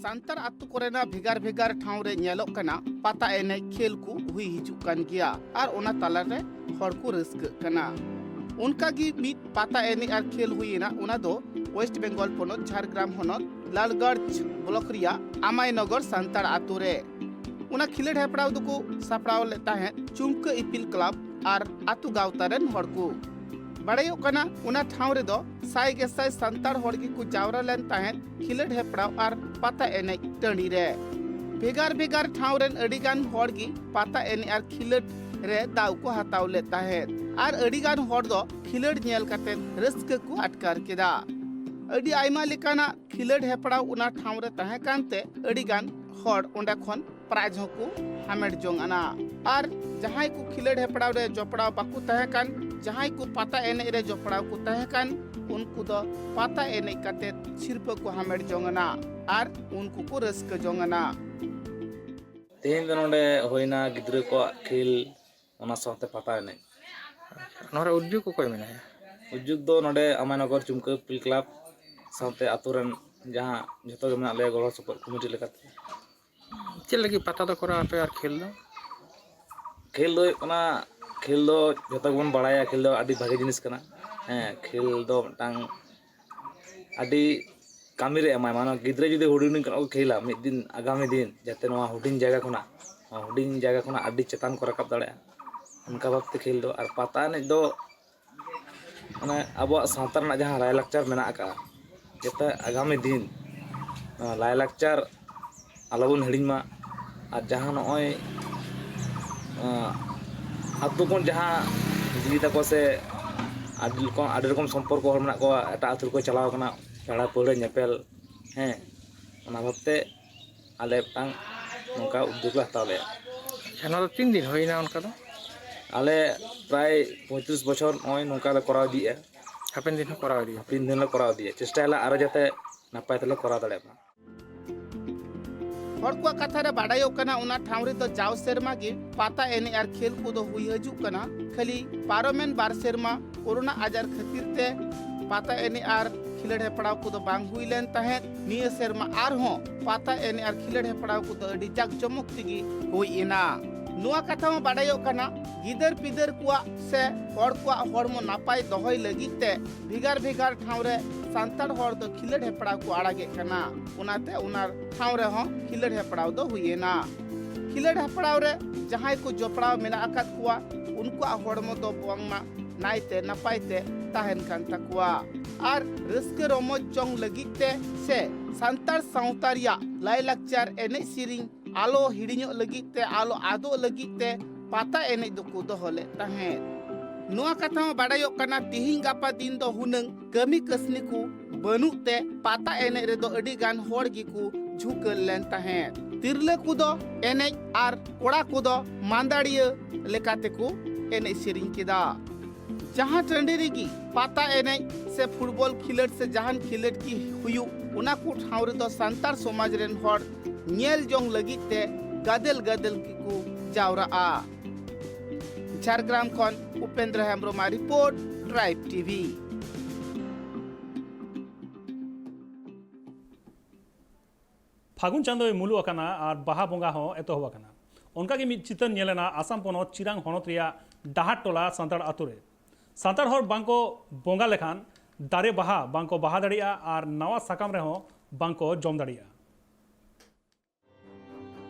ᱥᱟᱱᱛᱟᱲ ᱟᱛᱳ ᱠᱚᱨᱮᱱᱟᱜ ᱵᱷᱮᱜᱟᱨ ᱵᱷᱮᱜᱟᱨ ᱴᱷᱟᱶ ᱨᱮ ᱧᱮᱞᱚᱜ ᱠᱟᱱᱟ, ᱯᱟᱛᱟ ᱮᱱᱮᱡ ᱠᱷᱮᱞ ᱠᱚ ᱦᱩᱭ ᱦᱤᱡᱩᱜ ᱠᱟᱱ ᱜᱮᱭᱟ ᱟᱨ ᱚᱱᱟ ᱛᱟᱞᱟᱨᱮ ᱦᱚᱲ ᱠᱚ ᱨᱟᱹᱥᱠᱟᱹᱜ ᱠᱟᱱᱟ᱾ ᱚᱱᱠᱟ ᱜᱮ ᱢᱤᱫ ᱯᱟᱛᱟ ᱮᱱᱮᱡ ᱟᱨ ᱠᱷᱮᱞ ᱦᱩᱭᱮᱱᱟ, ᱚᱱᱟ ᱫᱚ ᱳᱭᱮᱥᱴ ᱵᱮᱝᱜᱚᱞ ᱯᱚᱱᱚᱛ ᱡᱷᱟᱲᱜᱨᱟᱢ ᱦᱚᱱᱚᱛ ᱞᱟᱞᱜᱚᱲᱪ ᱵᱞᱚᱠ ᱨᱮᱭᱟᱜ ᱟᱢᱟᱭᱱᱚᱜᱚᱨ ᱥᱟᱱᱛᱟᱲ ᱟᱛᱳ ᱨᱮ᱾ ᱚᱱᱟ ᱠᱷᱮᱞᱳᱰ ᱦᱮᱯᱨᱟᱣ ᱫᱚᱠᱚ ᱥᱟᱯᱲᱟᱣ ᱞᱮᱫ ᱛᱟᱦᱮᱸᱫ ᱪᱩᱢᱠᱟᱹ ᱤᱯᱤᱞ ᱠᱞᱟᱵᱽ ᱟᱨ ᱟᱛᱳ ᱜᱟᱶᱛᱟ ᱨᱮᱱ ᱦᱚᱲ ᱠᱚ᱾ ᱵᱟᱲᱟᱭᱚᱜ ᱠᱟᱱᱟ, ᱚᱱᱟ ᱴᱷᱟᱶ ᱨᱮᱫᱚ ᱥᱟᱭ ᱜᱮᱥᱟᱭ ᱥᱟᱱᱛᱟᱲ ᱦᱚᱲ ᱜᱮᱠᱚ ᱡᱟᱣᱨᱟ ᱞᱮᱱ ᱛᱟᱦᱮᱸᱫ ᱠᱷᱮᱞᱳᱰ ᱦᱮᱯᱨᱟᱣ ᱟᱨ ᱯᱟᱛᱟ ᱮᱱᱮᱡ ᱴᱟᱺᱰᱤ ᱨᱮ᱾ ᱵᱷᱮᱜᱟᱨ ᱵᱷᱮᱜᱟᱨ ᱴᱷᱟᱶ ᱨᱮᱱ ᱟᱹᱰᱤ ᱜᱟᱱ ᱦᱚᱲ ᱜᱮ ᱯᱟᱛᱟ ᱮᱱᱮᱡ ᱟᱨ ᱠᱷᱮᱞᱳᱰ ᱨᱮ ᱫᱟᱣ ᱠᱚ ᱦᱟᱛᱟᱣ ᱞᱮᱫ ᱛᱟᱦᱮᱸᱫ ᱟᱨ ᱟᱹᱰᱤ ᱜᱟᱱ ᱦᱚᱲ ᱫᱚ ᱠᱷᱮᱞᱳᱰ ᱧᱮᱞ ᱠᱟᱛᱮ ᱨᱟᱹᱥᱠᱟᱹ ᱠᱚ ᱟᱴᱠᱟᱨ ᱠᱮᱫᱟ᱾ ᱟᱹᱰᱤ ᱟᱭᱢᱟ ᱞᱮᱠᱟᱱᱟᱜ ᱠᱷᱮᱞᱳᱰ ᱦᱮᱯᱨᱟᱣ ᱚᱱᱟ ᱴᱷᱟᱶ ᱨᱮ ᱛᱟᱦᱮᱸ ᱠᱟᱱᱛᱮ ᱟᱹᱰᱤ ᱜᱟᱱ ᱦᱚᱲ ᱚᱸᱰᱮ ᱠᱷᱚᱱ ᱯᱨᱟᱭᱤᱡᱽ ᱦᱚᱸᱠᱚ ᱦᱟᱢᱮᱴ ᱡᱚᱝ ᱟᱱᱟ᱾ ᱟᱨ ᱡᱟᱦᱟᱸᱭ ᱠᱚ ᱠᱷᱮᱞᱳᱰ ᱦᱮᱯᱨᱟᱣ ᱨᱮ ᱡᱚᱯᱲᱟᱣ ᱵᱟᱠᱚ ᱛᱟᱦᱮᱸ ᱠᱟᱱ, ᱡᱟᱦᱟᱸᱭ ᱠᱚ ᱯᱟᱛᱟ ᱮᱱᱮᱡ ᱨᱮ ᱡᱚᱯᱲᱟᱣ ᱠᱚ ᱛᱟᱦᱮᱸ ᱠᱟᱱ, ᱩᱱᱠᱩ ᱫᱚ ᱯᱟᱛᱟ ᱮᱱᱮᱡ ᱠᱟᱛᱮ ᱥᱤᱨᱯᱟᱹ ᱠᱚ ᱦᱟᱢᱮᱴ ᱡᱚᱝ ᱟᱱᱟ ᱟᱨ ᱩᱱᱠᱩ ᱠᱚ ᱨᱟᱹᱥᱠᱟᱹ ᱡᱚᱝ ᱟᱱᱟ᱾ ᱛᱮᱦᱮᱧ ᱫᱚ ᱱᱚᱰᱮ ᱦᱩᱭᱱᱟ ᱜᱤᱫᱽᱨᱟᱹ ᱠᱚᱣᱟᱜ ᱠᱷᱮᱞ, ᱚᱱᱟ ᱥᱟᱶᱛᱮ ᱯᱟᱛᱟ ᱮᱱᱮᱡ᱾ ᱱᱚᱣᱟ ᱨᱮ ᱩᱫᱽᱡᱳᱜᱽ ᱚᱠᱚᱭ ᱢᱮᱱᱟᱭᱟ? ᱩᱫᱽᱡᱳᱜᱽ ᱫᱚ ᱱᱚᱰᱮ ᱟᱢᱟᱭᱱᱚᱜᱚᱨ ᱪᱩᱢᱠᱟᱹ ᱯᱤᱞ ᱠᱞᱟᱵᱽ ᱥᱟᱶᱛᱮ ᱟᱛᱳ ᱨᱮᱱ ᱡᱟᱦᱟᱸ ᱡᱷᱚᱛᱚ ᱜᱮ ᱢᱮᱱᱟᱜ ᱞᱮᱭᱟ ᱜᱚᱲᱚ ᱥᱚᱯᱚᱦᱚᱫ ᱠᱚᱢᱤᱴᱤ ᱞᱮᱠᱟᱛᱮ᱾ ᱪᱮᱫ ᱞᱟᱹᱜᱤᱫ ᱯᱟᱛᱟ ᱫᱚ ᱠᱚᱨᱟᱣ ᱟᱯᱮ ᱟᱨ ᱠᱷᱮᱞ ᱫᱚ? ᱠᱷᱮᱞ ᱫᱚ ᱦᱩᱭᱩᱜ ᱠᱟᱱᱟ, ᱠᱷᱮᱞ ᱫᱚ ᱡᱷᱚᱛᱚ ᱜᱮᱵᱚᱱ ᱵᱟᱲᱟᱭᱟ, ᱠᱷᱮᱞ ᱫᱚ ᱟᱹᱰᱤ ᱵᱷᱟᱜᱮ ᱡᱤᱱᱤᱥ ᱠᱟᱱᱟ᱾ ᱦᱮᱸ, ᱠᱷᱮᱞ ᱫᱚ ᱢᱤᱫᱴᱟᱝ ᱟᱹᱰᱤ ᱠᱟᱹᱢᱤ ᱨᱮ ᱮᱢᱟᱭ᱾ ᱢᱟᱱᱮ ᱜᱤᱫᱽᱨᱟᱹ ᱡᱩᱫᱤ ᱦᱩᱰᱤᱧ ᱦᱩᱰᱤᱧ ᱠᱷᱚᱱᱟᱜ ᱠᱚ ᱠᱷᱮᱞᱟ, ᱢᱤᱫ ᱫᱤᱱ ᱟᱜᱟᱢᱤ ᱫᱤᱱ ᱡᱟᱛᱮ ᱱᱚᱣᱟ ᱦᱩᱰᱤᱧ ᱡᱟᱭᱜᱟ ᱠᱷᱚᱱᱟᱜ, ᱱᱚᱣᱟ ᱦᱩᱰᱤᱧ ᱡᱟᱭᱜᱟ ᱠᱷᱚᱱᱟᱜ ᱟᱹᱰᱤ ᱪᱮᱛᱟᱱ ᱠᱚ ᱨᱟᱠᱟᱵ ᱫᱟᱲᱮᱭᱟᱜᱼᱟ, ᱚᱱᱠᱟ ᱵᱷᱟᱵᱛᱮ ᱠᱷᱮᱞ ᱫᱚ᱾ ᱟᱨ ᱯᱟᱛᱟ ᱮᱱᱮᱡ ᱫᱚ ᱢᱟᱱᱮ ᱟᱵᱚᱣᱟᱜ ᱥᱟᱶᱛᱟ ᱨᱮᱱᱟᱜ ᱡᱟᱦᱟᱸ ᱞᱟᱭᱼᱞᱟᱠᱪᱟᱨ ᱢᱮᱱᱟᱜ ᱟᱠᱟᱫᱼᱟ, ᱡᱟᱛᱮ ᱟᱜᱟᱢᱤ ᱫᱤᱱ ᱱᱚᱣᱟ ᱞᱟᱭᱼᱞᱟᱠᱪᱟᱨ ᱟᱞᱚᱵᱚᱱ ᱦᱤᱲᱤᱧ ᱢᱟ᱾ ᱟᱨ ᱡᱟᱦᱟᱸ ᱱᱚᱜᱼᱚᱭ, ᱟᱸ, ᱟᱹᱛᱩ ᱠᱷᱚᱱ ᱡᱟᱦᱟᱸ ᱫᱤᱫᱤ ᱛᱟᱠᱚ ᱥᱮ ᱟᱹᱰᱤ ᱨᱚᱠᱚᱢ, ᱟᱹᱰᱤ ᱨᱚᱠᱚᱢ ᱥᱚᱢᱯᱚᱨᱠᱚ ᱦᱚᱲ ᱢᱮᱱᱟᱜ ᱠᱚᱣᱟ, ᱮᱴᱟᱜ ᱟᱹᱛᱩ ᱨᱮᱠᱚ ᱪᱟᱞᱟᱣ ᱠᱟᱱᱟ, ᱯᱮᱲᱟ ᱯᱟᱹᱲᱦᱟᱹ ᱧᱮᱯᱮᱞ, ᱦᱮᱸ, ᱚᱱᱟ ᱵᱷᱟᱵᱛᱮ ᱟᱞᱮ ᱢᱤᱫᱴᱟᱝ ᱱᱚᱝᱠᱟ ᱩᱫᱽᱫᱳᱜᱽ ᱞᱮ ᱦᱟᱛᱟᱣ ᱞᱮᱫᱼᱟ᱾ ᱟᱪᱪᱷᱟ, ᱱᱚᱣᱟ ᱫᱚ ᱛᱤᱱ ᱫᱤᱱ ᱦᱩᱭᱱᱟ ᱚᱱᱠᱟ ᱫᱚ? ᱟᱞᱮ ᱯᱨᱟᱭ ᱯᱚᱸᱭᱛᱨᱤᱥ ᱵᱚᱪᱷᱚᱨ ᱱᱚᱜᱼᱚᱭ ᱱᱚᱝᱠᱟ ᱞᱮ ᱠᱚᱨᱟᱣ ᱤᱫᱤᱭᱮᱫᱼᱟ᱾ ᱦᱟᱯᱮᱱ ᱫᱤᱱ ᱦᱚᱸ ᱠᱚᱨᱟᱣ ᱤᱫᱤᱭᱟ? ᱦᱟᱯᱮᱱ ᱫᱤᱱ ᱞᱮ ᱠᱚᱨᱟᱣ ᱤᱫᱤᱭᱟ, ᱪᱮᱥᱴᱟᱭᱟᱞᱮ ᱟᱨᱚ ᱡᱟᱛᱮ ᱱᱟᱯᱟᱭ ᱛᱮᱞᱮ ᱠᱚᱨᱟᱣ ᱫᱟᱲᱮᱭᱟᱜ ᱢᱟ᱾ ᱦᱚᱲ ᱠᱚᱣᱟᱜ ᱠᱟᱛᱷᱟ ᱨᱮ ᱵᱟᱰᱟᱭᱚᱜ ᱠᱟᱱᱟ, ᱚᱱᱟ ᱴᱷᱟᱶ ᱨᱮᱫᱚ ᱡᱟᱣ ᱥᱮᱨᱢᱟ ᱜᱮ ᱯᱟᱛᱟ ᱮᱱᱮᱡ ᱟᱨ ᱠᱷᱮᱞ ᱠᱚᱫᱚ ᱦᱩᱭ ᱦᱤᱡᱩᱜ ᱠᱟᱱᱟ᱾ ᱠᱷᱟᱹᱞᱤ ᱯᱟᱨᱚᱢᱮᱱ ᱵᱟᱨ ᱥᱮᱨᱢᱟ ᱠᱳᱨᱳᱱᱟ ᱟᱡᱟᱨ ᱠᱷᱟᱹᱛᱤᱨ ᱛᱮ ᱯᱟᱛᱟ ᱮᱱᱮᱡ ᱟᱨ ᱠᱷᱮᱞᱳᱰ ᱦᱮᱯᱨᱟᱣ ᱠᱚᱫᱚ ᱵᱟᱝ ᱦᱩᱭ ᱞᱮᱱ ᱛᱟᱦᱮᱸᱫ᱾ ᱱᱤᱭᱟᱹ ᱥᱮᱨᱢᱟ ᱟᱨᱦᱚᱸ ᱯᱟᱛᱟ ᱮᱱᱮᱡ ᱟᱨ ᱠᱷᱮᱞᱳᱰ ᱦᱮᱯᱨᱟᱣ ᱠᱚᱫᱚ ᱟᱹᱰᱤ ᱡᱟᱠ ᱡᱚᱢᱚᱠ ᱛᱮᱜᱮ ᱦᱩᱭ ᱮᱱᱟ᱾ ᱱᱚᱣᱟ ᱠᱟᱛᱷᱟ ᱦᱚᱸ ᱵᱟᱰᱟᱭᱚᱜ ᱠᱟᱱᱟ, ᱜᱤᱫᱟᱹᱨ ᱯᱤᱫᱟᱹᱨ ᱠᱚᱣᱟᱜ ᱥᱮ ᱦᱚᱲ ᱠᱚᱣᱟᱜ ᱦᱚᱲᱢᱚ ᱱᱟᱯᱟᱭ ᱫᱚᱦᱚᱭ ᱞᱟᱹᱜᱤᱫ ᱛᱮ ᱵᱷᱮᱜᱟᱨ ᱵᱷᱮᱜᱟᱨ ᱴᱷᱟᱶ ᱨᱮ ᱥᱟᱱᱛᱟᱲ ᱦᱚᱲ ᱫᱚ ᱠᱷᱮᱞᱳᱰ ᱦᱮᱯᱨᱟᱣ ᱠᱚ ᱟᱲᱟᱜᱮᱫ ᱠᱟᱱᱟ᱾ ᱚᱱᱟᱛᱮ ᱚᱱᱟ ᱴᱷᱟᱶ ᱨᱮᱦᱚᱸ ᱠᱷᱮᱞᱳᱰ ᱦᱮᱯᱨᱟᱣ ᱫᱚ ᱦᱩᱭᱮᱱᱟ᱾ ᱠᱷᱮᱞᱳᱰ ᱦᱮᱯᱨᱟᱣ ᱨᱮ ᱡᱟᱦᱟᱸᱭ ᱠᱚ ᱡᱚᱯᱲᱟᱣ ᱢᱮᱱᱟᱜ ᱟᱠᱟᱫ ᱠᱚᱣᱟ, ᱩᱱᱠᱩᱣᱟᱜ ᱦᱚᱲᱢᱚ ᱫᱚ ᱵᱟᱝᱢᱟ ᱱᱟᱭᱛᱮ ᱱᱟᱯᱟᱭ ᱛᱮ ᱛᱟᱦᱮᱱ ᱠᱟᱱ ᱛᱟᱠᱚᱣᱟ ᱟᱨ ᱨᱟᱹᱥᱠᱟᱹ ᱨᱚᱢᱚᱡᱽ ᱡᱚᱝ ᱞᱟᱹᱜᱤᱫ ᱛᱮ ᱥᱮ ᱥᱟᱱᱛᱟᱲ ᱥᱟᱶᱛᱟ ᱨᱮᱭᱟᱜ ᱞᱟᱭᱼᱞᱟᱠᱪᱟᱨ, ᱮᱱᱮᱡ ᱥᱮᱨᱮᱧ ᱟᱞᱚ ᱦᱤᱲᱤᱧᱚᱜ ᱞᱟᱹᱜᱤᱫ ᱛᱮ, ᱟᱞᱚ ᱟᱫᱚᱜ ᱞᱟᱹᱜᱤᱫ ᱛᱮ ᱯᱟᱛᱟ ᱮᱱᱮᱡ ᱫᱚᱠᱚ ᱫᱚᱦᱚ ᱞᱮᱫ ᱛᱟᱦᱮᱸᱫ᱾ ᱱᱚᱣᱟ ᱠᱟᱛᱷᱟ ᱦᱚᱸ ᱵᱟᱰᱟᱭᱚᱜ ᱠᱟᱱᱟ, ᱛᱤᱦᱤᱧ ᱜᱟᱯᱟ ᱫᱤᱱ ᱫᱚ ᱦᱩᱱᱟᱹᱝ ᱠᱟᱹᱢᱤ ᱠᱟᱹᱥᱱᱤ ᱠᱚ ᱵᱟᱹᱱᱩᱜ ᱛᱮ ᱯᱟᱛᱟ ᱮᱱᱮᱡ ᱨᱮᱫᱚ ᱟᱹᱰᱤ ᱜᱟᱱ ᱦᱚᱲ ᱜᱮᱠᱚ ᱡᱷᱩᱠᱟᱹᱞ ᱞᱮᱱ ᱛᱟᱦᱮᱸᱫ᱾ ᱛᱤᱨᱞᱟᱹ ᱠᱚᱫᱚ ᱮᱱᱮᱡ ᱟᱨ ᱠᱚᱲᱟ ᱠᱚᱫᱚ ᱢᱟᱸᱫᱟᱲᱤᱭᱟᱹ ᱞᱮᱠᱟ ᱛᱮᱠᱚ ᱮᱱᱮᱡ ᱥᱮᱨᱮᱧ ᱠᱮᱫᱟ᱾ ᱡᱟᱦᱟᱸ ᱴᱟᱺᱰᱤ ᱨᱮᱜᱮ ᱯᱟᱛᱟ ᱮᱱᱮᱡ ᱥᱮ ᱯᱷᱩᱴᱵᱚᱞ ᱠᱷᱮᱞᱳᱰ ᱥᱮ ᱡᱟᱦᱟᱱ ᱠᱷᱮᱞᱳᱰ ᱜᱮ ᱦᱩᱭᱩᱜ, ᱚᱱᱟ ᱠᱚ ᱴᱷᱟᱶ ᱨᱮᱫᱚ ᱥᱟᱱᱛᱟᱲ ᱥᱚᱢᱟᱡᱽ ᱨᱮᱱ ᱦᱚᱲ ᱧᱮᱞ ᱡᱚᱝ ᱞᱟᱹᱜᱤᱫ ᱛᱮ ᱜᱟᱫᱮᱞ ᱜᱟᱫᱮᱞ ᱜᱮᱠᱚ ᱡᱟᱣᱨᱟᱜᱼᱟ᱾ ᱡᱷᱟᱲᱜᱨᱟᱢ ᱠᱷᱚᱱ ᱩᱯᱮᱱᱫᱨᱚ ᱦᱮᱢᱵᱨᱚᱢᱟᱜ ᱨᱤᱯᱳᱨᱴ, ᱴᱨᱟᱭᱤᱵᱽ ᱴᱤᱵᱷᱤ᱾ ᱯᱷᱟᱹᱜᱩᱱ ᱪᱟᱸᱫᱚᱭ ᱢᱩᱞᱩᱜ ᱟᱠᱟᱱᱟ ᱟᱨ ᱵᱟᱦᱟ ᱵᱚᱸᱜᱟ ᱦᱚᱸ ᱮᱛᱚᱦᱚᱵ ᱟᱠᱟᱱᱟ᱾ ᱚᱱᱠᱟ ᱜᱮ ᱢᱤᱫ ᱪᱤᱛᱟᱹᱨ ᱧᱮᱞ ᱮᱱᱟ ᱟᱥᱟᱢ ᱯᱚᱱᱚᱛ ᱪᱤᱨᱟᱝ ᱦᱚᱱᱚᱛ ᱨᱮᱭᱟᱜ ᱰᱟᱦᱟᱨ ᱴᱚᱞᱟ ᱥᱟᱱᱛᱟᱲ ᱟᱛᱳ ᱨᱮ᱾ ᱥᱟᱱᱛᱟᱲ ᱦᱚᱲ ᱵᱟᱝ ᱠᱚ ᱵᱚᱸᱜᱟ ᱞᱮᱠᱷᱟᱱ ᱫᱟᱨᱮ ᱵᱟᱦᱟ ᱵᱟᱝ ᱠᱚ ᱵᱟᱦᱟ ᱫᱟᱲᱮᱭᱟᱜᱼᱟ ᱟᱨ ᱱᱟᱣᱟ ᱥᱟᱠᱟᱢ ᱨᱮᱦᱚᱸ ᱵᱟᱝ ᱠᱚ ᱡᱚᱢ ᱫᱟᱲᱮᱭᱟᱜᱼᱟ᱾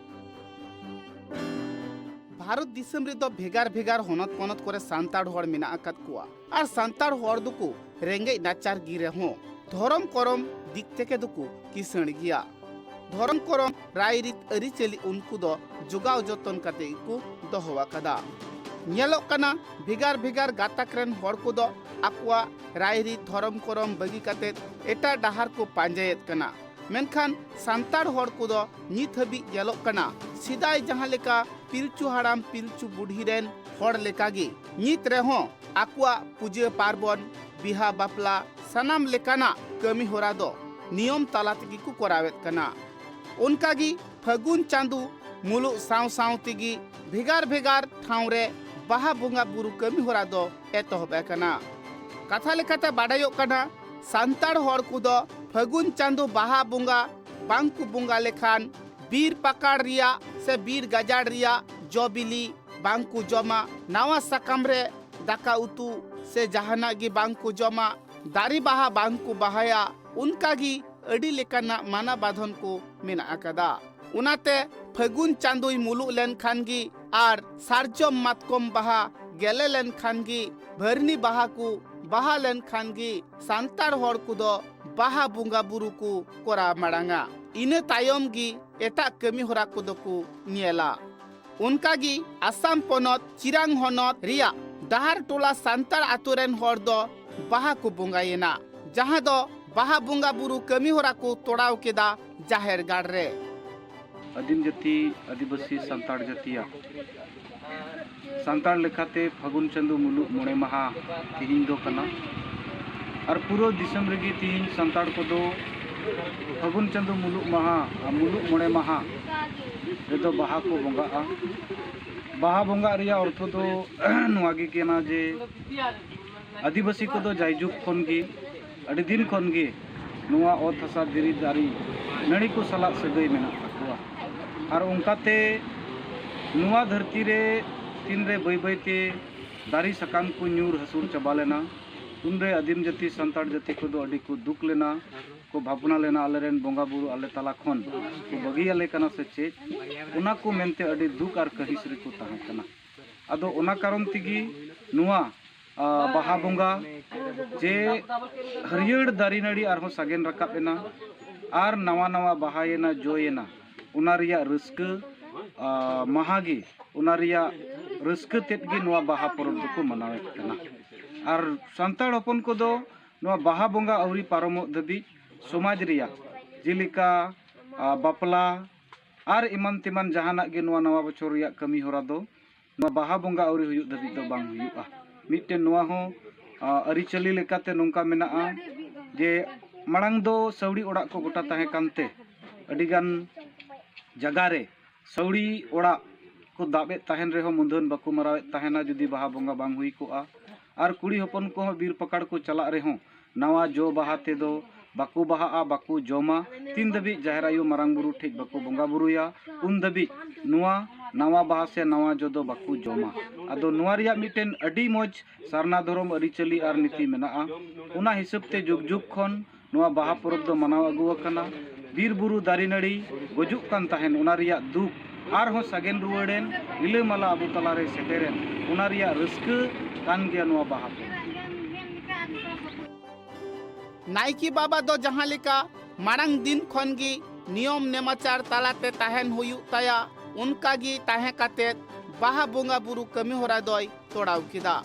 ᱵᱷᱟᱨᱚᱛ ᱫᱤᱥᱚᱢ ᱨᱮᱫᱚ ᱵᱷᱮᱜᱟᱨ ᱵᱷᱮᱜᱟᱨ ᱦᱚᱱᱚᱛ ᱯᱚᱱᱚᱛ ᱠᱚᱨᱮ ᱥᱟᱱᱛᱟᱲ ᱦᱚᱲ ᱢᱮᱱᱟᱜ ᱟᱠᱟᱫ ᱠᱚᱣᱟ ᱟᱨ ᱥᱟᱱᱛᱟᱲ ᱦᱚᱲ ᱫᱚᱠᱚ ᱨᱮᱸᱜᱮᱡ ᱱᱟᱪᱟᱨ ᱜᱮ ᱨᱮᱦᱚᱸ ᱫᱷᱚᱨᱚᱢ ᱠᱚᱨᱚᱢ ᱫᱤᱠ ᱛᱷᱮᱠᱮ ᱫᱚᱠᱚ ᱠᱤᱥᱟᱹᱬ ᱜᱮᱭᱟ᱾ ᱫᱷᱚᱨᱚᱢ ᱠᱚᱨᱚᱢ, ᱨᱟᱭᱨᱤᱛ, ᱟᱹᱨᱤᱪᱟᱹᱞᱤ ᱩᱱᱠᱩ ᱫᱚ ᱡᱚᱜᱟᱣ ᱡᱚᱛᱚᱱ ᱠᱟᱛᱮ ᱜᱮᱠᱚ ᱫᱚᱦᱚ ᱟᱠᱟᱫᱟ᱾ ᱧᱮᱞᱚᱜ ᱠᱟᱱᱟ, ᱵᱷᱮᱜᱟᱨ ᱵᱷᱮᱜᱟᱨ ᱜᱟᱛᱟᱠ ᱨᱮᱱ ᱦᱚᱲ ᱠᱚᱫᱚ ᱟᱠᱚᱣᱟᱜ ᱨᱟᱭᱨᱤᱛ, ᱫᱷᱚᱨᱚᱢ ᱠᱚᱨᱚᱢ ᱵᱟᱹᱜᱤ ᱠᱟᱛᱮ ᱮᱴᱟᱜ ᱰᱟᱦᱟᱨ ᱠᱚ ᱯᱟᱸᱡᱟᱭᱮᱫ ᱠᱟᱱᱟ᱾ ᱢᱮᱱᱠᱷᱟᱱ ᱥᱟᱱᱛᱟᱲ ᱦᱚᱲ ᱠᱚᱫᱚ ᱱᱤᱛ ᱦᱟᱹᱵᱤᱡ ᱧᱮᱞᱚᱜ ᱠᱟᱱᱟ, ᱥᱮᱫᱟᱭ ᱡᱟᱦᱟᱸ ᱞᱮᱠᱟ ᱯᱤᱞᱪᱩ ᱦᱟᱲᱟᱢ ᱯᱤᱞᱪᱩ ᱵᱩᱰᱷᱤ ᱨᱮᱱ ᱦᱚᱲ ᱞᱮᱠᱟᱜᱮ ᱱᱤᱛ ᱨᱮᱦᱚᱸ ᱟᱠᱚᱣᱟᱜ ᱯᱩᱡᱟᱹ ᱯᱟᱨᱵᱚᱱ, ᱵᱤᱦᱟ ᱵᱟᱯᱞᱟ, ᱥᱟᱱᱟᱢ ᱞᱮᱠᱟᱱᱟᱜ ᱠᱟᱹᱢᱤ ᱦᱚᱨᱟ ᱫᱚ ᱱᱤᱭᱚᱢ ᱛᱟᱞᱟ ᱛᱮᱜᱮ ᱠᱚ ᱠᱚᱨᱟᱣᱮᱫ ᱠᱟᱱᱟ᱾ ᱚᱱᱠᱟᱜᱮ ᱯᱷᱟᱹᱜᱩᱱ ᱪᱟᱸᱫᱚ ᱢᱩᱞᱩᱜ ᱥᱟᱶ ᱥᱟᱶ ᱛᱮᱜᱮ ᱵᱷᱮᱜᱟᱨ ᱵᱷᱮᱜᱟᱨ ᱴᱷᱟᱶ ᱨᱮ ᱵᱟᱦᱟ ᱵᱚᱸᱜᱟ ᱵᱩᱨᱩ ᱠᱟᱹᱢᱤ ᱦᱚᱨᱟ ᱫᱚ ᱮᱛᱚᱦᱚᱵ ᱟᱠᱟᱱᱟ᱾ ᱠᱟᱛᱷᱟ ᱞᱮᱠᱟᱛᱮ ᱵᱟᱰᱟᱭᱚᱜ ᱠᱟᱱᱟ, ᱥᱟᱱᱛᱟᱲ ᱦᱚᱲ ᱠᱚᱫᱚ ᱯᱷᱟᱹᱜᱩᱱ ᱪᱟᱸᱫᱚ ᱵᱟᱦᱟ ᱵᱚᱸᱜᱟ ᱵᱟᱝ ᱠᱚ ᱵᱚᱸᱜᱟ ᱞᱮᱠᱷᱟᱱ ᱵᱤᱨ ᱯᱟᱠᱟᱲ ᱨᱮᱭᱟᱜ ᱥᱮ ᱵᱤᱨ ᱜᱟᱡᱟᱲ ᱨᱮᱭᱟᱜ ᱡᱚ ᱵᱤᱞᱤ ᱵᱟᱝ ᱠᱚ ᱡᱚᱢᱟ, ᱱᱟᱣᱟ ᱥᱟᱠᱟᱢ ᱨᱮ ᱫᱟᱠᱟ ᱩᱛᱩ ᱥᱮ ᱡᱟᱦᱟᱱᱟᱜ ᱜᱮ ᱵᱟᱝ ᱠᱚ ᱡᱚᱢᱟ, ᱫᱟᱨᱮ ᱵᱟᱦᱟ ᱵᱟᱝ ᱠᱚ ᱵᱟᱦᱟᱭᱟ, ᱚᱱᱠᱟ ᱜᱮ ᱟᱹᱰᱤ ᱞᱮᱠᱟᱱᱟᱜ ᱢᱟᱱᱟ ᱵᱟᱫᱷᱚᱱ ᱠᱚ ᱢᱮᱱᱟᱜ ᱟᱠᱟᱫᱟ᱾ ᱚᱱᱟᱛᱮ ᱯᱷᱟᱹᱜᱩᱱ ᱪᱟᱸᱫᱚᱭ ᱢᱩᱞᱩᱜ ᱞᱮᱱᱠᱷᱟᱱ ᱜᱮ ᱟᱨ ᱥᱟᱨᱡᱚᱢ ᱢᱟᱛᱠᱚᱢ ᱵᱟᱦᱟ ᱜᱮᱞᱮ ᱞᱮᱱᱠᱷᱟᱱ ᱜᱮ, ᱵᱷᱟᱹᱨᱱᱤ ᱵᱟᱦᱟ ᱠᱚ ᱵᱟᱦᱟ ᱞᱮᱱᱠᱷᱟᱱ ᱜᱮ ᱥᱟᱱᱛᱟᱲ ᱦᱚᱲ ᱠᱚᱫᱚ ᱵᱟᱦᱟ ᱵᱚᱸᱜᱟ ᱵᱩᱨᱩ ᱠᱚ ᱠᱚᱨᱟᱣ ᱢᱟᱲᱟᱝᱟ᱾ ᱤᱱᱟᱹ ᱛᱟᱭᱚᱢ ᱜᱮ ᱮᱴᱟᱜ ᱠᱟᱹᱢᱤ ᱦᱚᱨᱟ ᱠᱚᱫᱚ ᱠᱚ ᱧᱮᱞᱟ᱾ ᱚᱱᱠᱟᱜᱮ ᱟᱥᱟᱢ ᱯᱚᱱᱚᱛ ᱪᱤᱨᱟᱝ ᱦᱚᱱᱚᱛ ᱨᱮᱭᱟᱜ ᱰᱟᱦᱟᱨ ᱴᱚᱞᱟ ᱥᱟᱱᱛᱟᱲ ᱟᱛᱳ ᱨᱮᱱ ᱦᱚᱲ ᱫᱚ ᱵᱟᱦᱟ ᱠᱚ ᱵᱚᱸᱜᱟᱭᱮᱱᱟ, ᱡᱟᱦᱟᱸ ᱫᱚ ᱵᱟᱦᱟ ᱵᱚᱸᱜᱟ ᱵᱩᱨᱩ ᱠᱟᱹᱢᱤ ᱦᱚᱨᱟ ᱠᱚ ᱛᱚᱲᱟᱣ ᱠᱮᱫᱟ ᱡᱟᱦᱮᱨ ᱜᱟᱲ ᱨᱮ᱾ ᱟᱹᱫᱤᱢ ᱡᱟᱹᱛᱤ ᱟᱹᱫᱤᱵᱟᱹᱥᱤ ᱥᱟᱱᱛᱟᱲ ᱡᱟᱹᱛᱤᱭᱟᱜ ᱥᱟᱱᱛᱟᱲ ᱞᱮᱠᱟᱛᱮ ᱯᱷᱟᱹᱜᱩᱱ ᱪᱟᱸᱫᱚ ᱢᱩᱞᱩᱜ ᱢᱚᱬᱮ ᱢᱟᱦᱟ ᱛᱤᱦᱤᱧ ᱫᱚ ᱠᱟᱱᱟ᱾ ᱟᱨ ᱯᱩᱨᱟᱹ ᱫᱤᱥᱚᱢ ᱨᱮᱜᱮ ᱛᱤᱦᱤᱧ ᱥᱟᱱᱛᱟᱲ ᱠᱚᱫᱚ ᱯᱷᱟᱹᱜᱩᱱ ᱪᱟᱸᱫᱚ ᱢᱩᱞᱩᱜ ᱢᱟᱦᱟ ᱟᱨ ᱢᱩᱞᱩᱜ ᱢᱚᱬᱮ ᱢᱟᱦᱟ ᱨᱮᱫᱚ ᱵᱟᱦᱟ ᱠᱚ ᱵᱚᱸᱜᱟᱜᱼᱟ᱾ ᱵᱟᱦᱟ ᱵᱚᱸᱜᱟᱜ ᱨᱮᱭᱟᱜ ᱚᱨᱛᱷᱚ ᱫᱚ ᱱᱚᱣᱟ ᱜᱮ ᱠᱟᱱᱟ ᱡᱮ ᱟᱹᱫᱤᱵᱟᱹᱥᱤ ᱠᱚᱫᱚ ᱡᱟᱭᱡᱩᱜᱽ ᱠᱷᱚᱱ ᱜᱮ, ᱟᱹᱰᱤ ᱫᱤᱱ ᱠᱷᱚᱱ ᱜᱮ ᱱᱚᱣᱟ ᱚᱛ ᱦᱟᱥᱟ, ᱫᱷᱤᱨᱤ, ᱫᱟᱨᱮ, ᱱᱟᱹᱲᱤ ᱠᱚ ᱥᱟᱞᱟᱜ ᱥᱟᱹᱜᱟᱹᱭ ᱢᱮᱱᱟᱜ ᱛᱟᱠᱚᱣᱟ᱾ ᱟᱨ ᱚᱱᱠᱟᱛᱮ ᱱᱚᱣᱟ ᱫᱷᱟᱹᱨᱛᱤ ᱨᱮ ᱛᱤᱱᱨᱮ ᱵᱟᱹᱭ ᱵᱟᱹᱭᱛᱮ ᱫᱟᱨᱮ ᱥᱟᱠᱟᱢ ᱠᱚ ᱧᱩᱨ ᱦᱟᱹᱥᱩᱨ ᱪᱟᱵᱟ ᱞᱮᱱᱟ, ᱩᱱᱨᱮ ᱟᱹᱫᱤᱢ ᱡᱟᱹᱛᱤ ᱥᱟᱱᱛᱟᱲ ᱡᱟᱹᱛᱤ ᱠᱚᱫᱚ ᱟᱹᱰᱤ ᱠᱚ ᱫᱩᱠ ᱞᱮᱱᱟ, ᱠᱚ ᱵᱷᱟᱵᱽᱱᱟ ᱞᱮᱱᱟ, ᱟᱞᱮᱨᱮᱱ ᱵᱚᱸᱜᱟ ᱵᱩᱨᱩ ᱟᱞᱮ ᱛᱟᱞᱟ ᱠᱷᱚᱱ ᱠᱚ ᱵᱟᱹᱜᱤᱭᱟᱞᱮ ᱠᱟᱱᱟ ᱥᱮ ᱪᱮᱫ, ᱚᱱᱟ ᱠᱚ ᱢᱮᱱᱛᱮ ᱟᱹᱰᱤ ᱫᱩᱠ ᱟᱨ ᱠᱟᱹᱦᱤᱥ ᱨᱮᱠᱚ ᱛᱟᱦᱮᱸ ᱠᱟᱱᱟ᱾ ᱟᱫᱚ ᱚᱱᱟ ᱠᱟᱨᱚᱱ ᱛᱮᱜᱮ ᱱᱚᱣᱟ, ᱟ, ᱵᱟᱦᱟ ᱵᱚᱸᱜᱟ ᱡᱮ ᱦᱟᱹᱨᱭᱟᱹᱲ ᱫᱟᱨᱮ ᱱᱟᱹᱲᱤ ᱟᱨᱦᱚᱸ ᱥᱟᱜᱮᱱ ᱨᱟᱠᱟᱵ ᱮᱱᱟ ᱟᱨ ᱱᱟᱣᱟ ᱱᱟᱣᱟ ᱵᱟᱦᱟᱭᱮᱱᱟ, ᱡᱚᱭᱮᱱᱟ, ᱚᱱᱟ ᱨᱮᱭᱟᱜ ᱨᱟᱹᱥᱠᱟᱹ, ᱟ, ᱢᱟᱦᱟ ᱜᱮ, ᱚᱱᱟ ᱨᱮᱭᱟᱜ ᱨᱟᱹᱥᱠᱟᱹ ᱛᱮᱫ ᱜᱮ ᱱᱚᱣᱟ ᱵᱟᱦᱟ ᱯᱚᱨᱚᱵᱽ ᱫᱚᱠᱚ ᱢᱟᱱᱟᱣᱮᱫ ᱠᱟᱱᱟ᱾ ᱟᱨ ᱥᱟᱱᱛᱟᱲ ᱦᱚᱯᱚᱱ ᱠᱚᱫᱚ ᱱᱚᱣᱟ ᱵᱟᱦᱟ ᱵᱚᱸᱜᱟ ᱟᱹᱣᱨᱤ ᱯᱟᱨᱚᱢᱚᱜ ᱫᱷᱟᱹᱵᱤᱡ ᱥᱚᱢᱟᱡᱽ ᱨᱮᱭᱟᱜ ᱡᱮᱞᱮᱠᱟ, ᱟ, ᱵᱟᱯᱞᱟ ᱟᱨ ᱮᱢᱟᱱ ᱛᱮᱢᱟᱱ ᱡᱟᱦᱟᱱᱟᱜ ᱜᱮ ᱱᱚᱣᱟ ᱱᱟᱣᱟ ᱵᱚᱪᱷᱚᱨ ᱨᱮᱭᱟᱜ ᱠᱟᱹᱢᱤ ᱦᱚᱨᱟ ᱫᱚ ᱱᱚᱣᱟ ᱵᱟᱦᱟ ᱵᱚᱸᱜᱟ ᱟᱹᱣᱨᱤ ᱦᱩᱭᱩᱜ ᱫᱷᱟᱹᱵᱤᱡ ᱫᱚ ᱵᱟᱝ ᱦᱩᱭᱩᱜᱼᱟ᱾ ᱢᱤᱫᱴᱮᱱ ᱱᱚᱣᱟ ᱦᱚᱸ, ᱟ, ᱟᱹᱨᱤᱪᱟᱹᱞᱤ ᱞᱮᱠᱟᱛᱮ ᱱᱚᱝᱠᱟ ᱢᱮᱱᱟᱜᱼᱟ ᱡᱮ ᱢᱟᱲᱟᱝ ᱫᱚ ᱥᱟᱹᱣᱲᱤ ᱚᱲᱟᱜ ᱠᱚ ᱜᱚᱴᱟ ᱛᱟᱦᱮᱸ ᱠᱟᱱᱛᱮ ᱟᱹᱰᱤᱜᱟᱱ ᱡᱟᱜᱟ ᱨᱮ ᱥᱟᱹᱣᱲᱤ ᱚᱲᱟᱜ ᱠᱚ ᱫᱟᱵ ᱮᱫ ᱛᱟᱦᱮᱱ ᱨᱮᱦᱚᱸ ᱢᱩᱫᱷᱟᱹᱱ ᱵᱟᱠᱚ ᱢᱟᱨᱟᱣᱮᱫ ᱛᱟᱦᱮᱱᱟ ᱡᱩᱫᱤ ᱵᱟᱦᱟ ᱵᱚᱸᱜᱟ ᱵᱟᱝ ᱦᱩᱭ ᱠᱚᱜᱼᱟ᱾ ᱟᱨ ᱠᱩᱲᱤ ᱦᱚᱯᱚᱱ ᱠᱚᱦᱚᱸ ᱵᱤᱨ ᱯᱟᱠᱟᱲ ᱠᱚ ᱪᱟᱞᱟᱜ ᱨᱮᱦᱚᱸ ᱱᱟᱣᱟ ᱡᱚ ᱵᱟᱦᱟ ᱛᱮᱫᱚ ᱵᱟᱠᱚ ᱵᱟᱦᱟᱜᱼᱟ, ᱵᱟᱠᱚ ᱡᱚᱢᱟ᱾ ᱛᱤᱱ ᱫᱷᱟᱹᱵᱤᱡ ᱡᱟᱦᱮᱨ ᱟᱭᱳ ᱢᱟᱨᱟᱝ ᱵᱩᱨᱩ ᱴᱷᱮᱡ ᱵᱟᱠᱚ ᱵᱚᱸᱜᱟ ᱵᱩᱨᱩᱭᱟ, ᱩᱱ ᱫᱷᱟᱹᱵᱤᱡ ᱱᱚᱣᱟ ᱱᱟᱣᱟ ᱵᱟᱦᱟ ᱥᱮ ᱱᱟᱣᱟ ᱡᱚ ᱫᱚ ᱵᱟᱠᱚ ᱡᱚᱢᱟ᱾ ᱟᱫᱚ ᱱᱚᱣᱟ ᱨᱮᱭᱟᱜ ᱢᱤᱫᱴᱮᱱ ᱟᱹᱰᱤ ᱢᱚᱡᱽ ᱥᱟᱨᱱᱟ ᱫᱷᱚᱨᱚᱢ ᱟᱹᱨᱤᱪᱟᱹᱞᱤ ᱟᱨ ᱱᱤᱛᱤ ᱢᱮᱱᱟᱜᱼᱟ᱾ ᱚᱱᱟ ᱦᱤᱥᱟᱹᱵ ᱛᱮ ᱡᱩᱜᱽ ᱡᱩᱜᱽ ᱠᱷᱚᱱ ᱱᱚᱣᱟ ᱵᱟᱦᱟ ᱯᱚᱨᱚᱵᱽ ᱫᱚ ᱢᱟᱱᱟᱣ ᱟᱹᱜᱩ ᱟᱠᱟᱱᱟ᱾ ᱵᱤᱨ ᱵᱩᱨᱩ ᱫᱟᱨᱮ ᱱᱟᱹᱲᱤ ᱜᱩᱡᱩᱜ ᱠᱟᱱ ᱛᱟᱦᱮᱱ, ᱚᱱᱟ ᱨᱮᱭᱟᱜ ᱫᱩᱠ ᱟᱨᱦᱚᱸ ᱥᱟᱜᱮᱱ ᱨᱩᱣᱟᱹᱲᱮᱱ, ᱨᱤᱞᱟᱹᱢᱟᱞᱟ ᱟᱵᱚ ᱛᱟᱞᱟᱨᱮ ᱥᱮᱴᱮᱨᱮᱱ, ᱚᱱᱟ ᱨᱮᱭᱟᱜ ᱨᱟᱹᱥᱠᱟᱹ ᱠᱟᱱ ᱜᱮᱭᱟ ᱱᱚᱣᱟ ᱵᱟᱦᱟ ᱯᱚᱨᱚᱵᱽ᱾ ᱱᱟᱭᱠᱮ ᱵᱟᱵᱟ ᱫᱚ ᱡᱟᱦᱟᱸ ᱞᱮᱠᱟ ᱢᱟᱲᱟᱝ ᱫᱤᱱ ᱠᱷᱚᱱ ᱜᱮ ᱱᱤᱭᱚᱢ ᱱᱮᱢᱟᱪᱟᱨ ᱛᱟᱞᱟᱛᱮ ᱛᱟᱦᱮᱱ ᱦᱩᱭᱩᱜ ᱛᱟᱭᱟ, ᱚᱱᱠᱟ ᱜᱮ ᱛᱟᱦᱮᱸ ᱠᱟᱛᱮᱫ ᱵᱟᱦᱟ ᱵᱚᱸᱜᱟ ᱵᱩᱨᱩ ᱠᱟᱹᱢᱤ ᱦᱚᱨᱟ ᱫᱚᱭ ᱛᱚᱲᱟᱣ ᱠᱮᱫᱟ᱾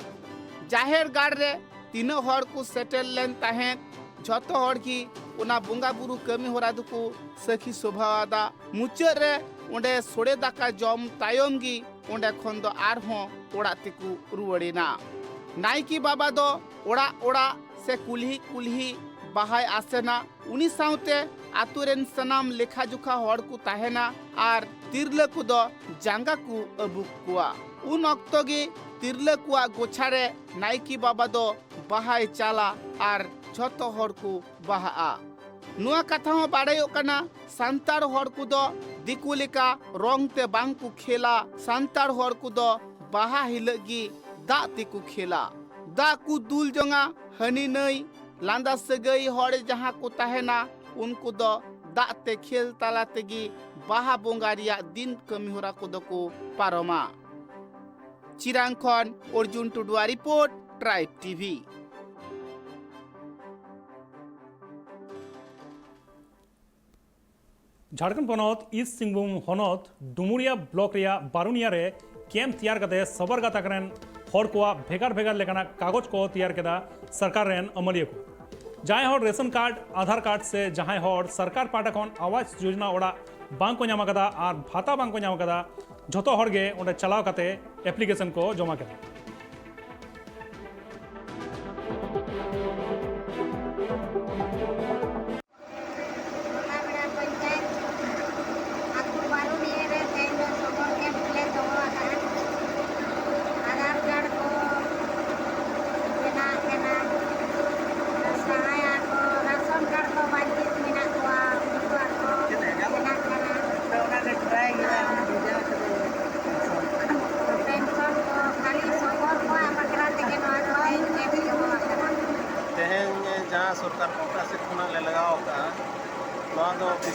ᱡᱟᱦᱮᱨ ᱜᱟᱲ ᱨᱮ ᱛᱤᱱᱟᱹᱜ ᱦᱚᱲ ᱠᱚ ᱥᱮᱴᱮᱨ ᱞᱮᱱ ᱛᱟᱦᱮᱸᱫ, ᱡᱷᱚᱛᱚ ᱦᱚᱲ ᱜᱮ ᱚᱱᱟ ᱵᱚᱸᱜᱟ ᱵᱩᱨᱩ ᱠᱟᱹᱢᱤ ᱦᱚᱨᱟ ᱫᱚᱠᱚ ᱥᱟᱹᱠᱷᱤ ᱥᱚᱵᱷᱟᱣᱟᱫᱟ᱾ ᱢᱩᱪᱟᱹᱫ ᱨᱮ ᱚᱸᱰᱮ ᱥᱚᱲᱮ ᱫᱟᱠᱟ ᱡᱚᱢ ᱛᱟᱭᱚᱢ ᱜᱮ ᱚᱸᱰᱮ ᱠᱷᱚᱱ ᱫᱚ ᱟᱨᱦᱚᱸ ᱚᱲᱟᱜ ᱛᱮᱠᱚ ᱨᱩᱣᱟᱹᱲ ᱮᱱᱟ᱾ ᱱᱟᱭᱠᱮ ᱵᱟᱵᱟ ᱫᱚ ᱚᱲᱟᱜ ᱚᱲᱟᱜ ᱥᱮ ᱠᱩᱞᱦᱤ ᱠᱩᱞᱦᱤ ᱵᱟᱦᱟᱭ ᱟᱥᱮᱱᱟ᱾ ᱩᱱᱤ ᱥᱟᱶᱛᱮ ᱟᱛᱳ ᱨᱮᱱ ᱥᱟᱱᱟᱢ ᱞᱮᱠᱷᱟ ᱡᱚᱠᱷᱟ ᱦᱚᱲ ᱠᱚ ᱛᱟᱦᱮᱱᱟ ᱟᱨ ᱛᱤᱨᱞᱟᱹ ᱠᱚᱫᱚ ᱡᱟᱸᱜᱟ ᱠᱚ ᱟᱹᱵᱩᱠ ᱠᱚᱣᱟ᱾ ᱩᱱ ᱚᱠᱛᱚ ᱜᱮ ᱛᱤᱨᱞᱟᱹ ᱠᱚᱣᱟᱜ ᱜᱚᱪᱷᱟ ᱨᱮ ᱱᱟᱭᱠᱮ ᱵᱟᱵᱟ ᱫᱚ ᱵᱟᱦᱟᱭ ᱪᱟᱞᱟ ᱟᱨ ᱡᱷᱚᱛᱚ ᱦᱚᱲ ᱠᱚ ᱵᱟᱦᱟᱜᱼᱟ᱾ ᱱᱚᱣᱟ ᱠᱟᱛᱷᱟ ᱦᱚᱸ ᱵᱟᱲᱟᱭᱚᱜ ᱠᱟᱱᱟ, ᱥᱟᱱᱛᱟᱲ ᱦᱚᱲ ᱠᱚᱫᱚ ᱫᱤᱠᱩ ᱞᱮᱠᱟ ᱨᱚᱝ ᱛᱮ ᱵᱟᱝ ᱠᱚ ᱠᱷᱮᱞᱟ᱾ ᱥᱟᱱᱛᱟᱲ ᱦᱚᱲ ᱠᱚᱫᱚ ᱵᱟᱦᱟ ᱦᱤᱞᱳᱜ ᱜᱮ ᱫᱟᱜ ᱛᱮᱠᱚ ᱠᱷᱮᱞᱟ᱾ ᱫᱟᱜ ᱠᱚ ᱫᱩᱞ ᱡᱚᱝᱟ ᱦᱟᱹᱱᱤ ᱱᱟᱹᱭ, ᱞᱟᱸᱫᱟ ᱥᱟᱹᱜᱟᱹᱭ ᱦᱚᱲ ᱡᱟᱦᱟᱸ ᱠᱚ ᱛᱟᱦᱮᱱᱟ, ᱩᱱᱠᱩ ᱫᱚ ᱫᱟᱜ ᱛᱮ ᱠᱷᱮᱞ ᱛᱟᱞᱟ ᱛᱮᱜᱮ ᱵᱟᱦᱟ ᱵᱚᱸᱜᱟ ᱨᱮᱭᱟᱜ ᱫᱤᱱ ᱠᱟᱹᱢᱤ ᱦᱚᱨᱟ ᱠᱚᱫᱚ ᱠᱚ ᱯᱟᱨᱚᱢᱟ᱾ ᱪᱤᱨᱟᱝ ᱠᱷᱚᱱ ᱚᱨᱡᱩᱱ ᱴᱩᱰᱩᱣᱟᱜ ᱨᱤᱯᱳᱨᱴ, ᱴᱨᱟᱭᱤᱵᱽ ᱴᱤᱵᱷᱤ᱾ ᱡᱷᱟᱲᱠᱷᱚᱸᱰ ᱯᱚᱱᱚᱛ ᱤᱥᱴ ᱥᱤᱝᱵᱷᱩᱢ ᱦᱚᱱᱚᱛ ᱰᱩᱢᱩᱨᱤᱭᱟ ᱵᱞᱚᱠ ᱨᱮᱭᱟᱜ ᱵᱟᱨᱩᱱᱤᱭᱟ ᱨᱮ ᱠᱮᱢᱯ ᱛᱮᱭᱟᱨ ᱠᱟᱛᱮ ᱥᱚᱵᱚᱨ ᱜᱟᱛᱟᱠ ᱨᱮᱱ ᱦᱚᱲ ᱠᱚᱣᱟᱜ ᱵᱷᱮᱜᱟᱨ ᱵᱷᱮᱜᱟᱨ ᱞᱮᱠᱟᱱᱟᱜ ᱠᱟᱜᱚᱡᱽ ᱠᱚ ᱛᱮᱭᱟᱨ ᱠᱮᱫᱟ ᱥᱚᱨᱠᱟᱨ ᱨᱮᱱ ᱟᱹᱢᱟᱹᱞᱤᱭᱟᱹ ᱠᱚ᱾ ᱡᱟᱦᱟᱸᱭ ᱦᱚᱲ ᱨᱮᱥᱚᱱ ᱠᱟᱨᱰ, ᱟᱫᱷᱟᱨ ᱠᱟᱨᱰ ᱥᱮ ᱡᱟᱦᱟᱸᱭ ᱦᱚᱲ ᱥᱚᱨᱠᱟᱨ ᱯᱟᱦᱴᱟ ᱠᱷᱚᱱ ᱟᱣᱟᱥ ᱡᱳᱡᱚᱱᱟ ᱚᱲᱟᱜ ᱵᱟᱝ ᱠᱚ ᱧᱟᱢ ᱟᱠᱟᱫᱟ ᱟᱨ ᱵᱷᱟᱛᱟ ᱵᱟᱝ ᱠᱚ ᱧᱟᱢ ᱟᱠᱟᱫᱟ, ᱡᱷᱚᱛᱚ ᱦᱚᱲ ᱜᱮ ᱚᱸᱰᱮ ᱪᱟᱞᱟᱣ ᱠᱟᱛᱮ ᱮᱯᱞᱤᱠᱮᱥᱚᱱ ᱠᱚ ᱡᱚᱢᱟ ᱠᱮᱫᱟ᱾ ᱵᱚᱸᱜᱟ ᱵᱮᱲᱟ ᱯᱚᱧᱪᱟᱭᱮᱛ ᱟᱹᱛᱩ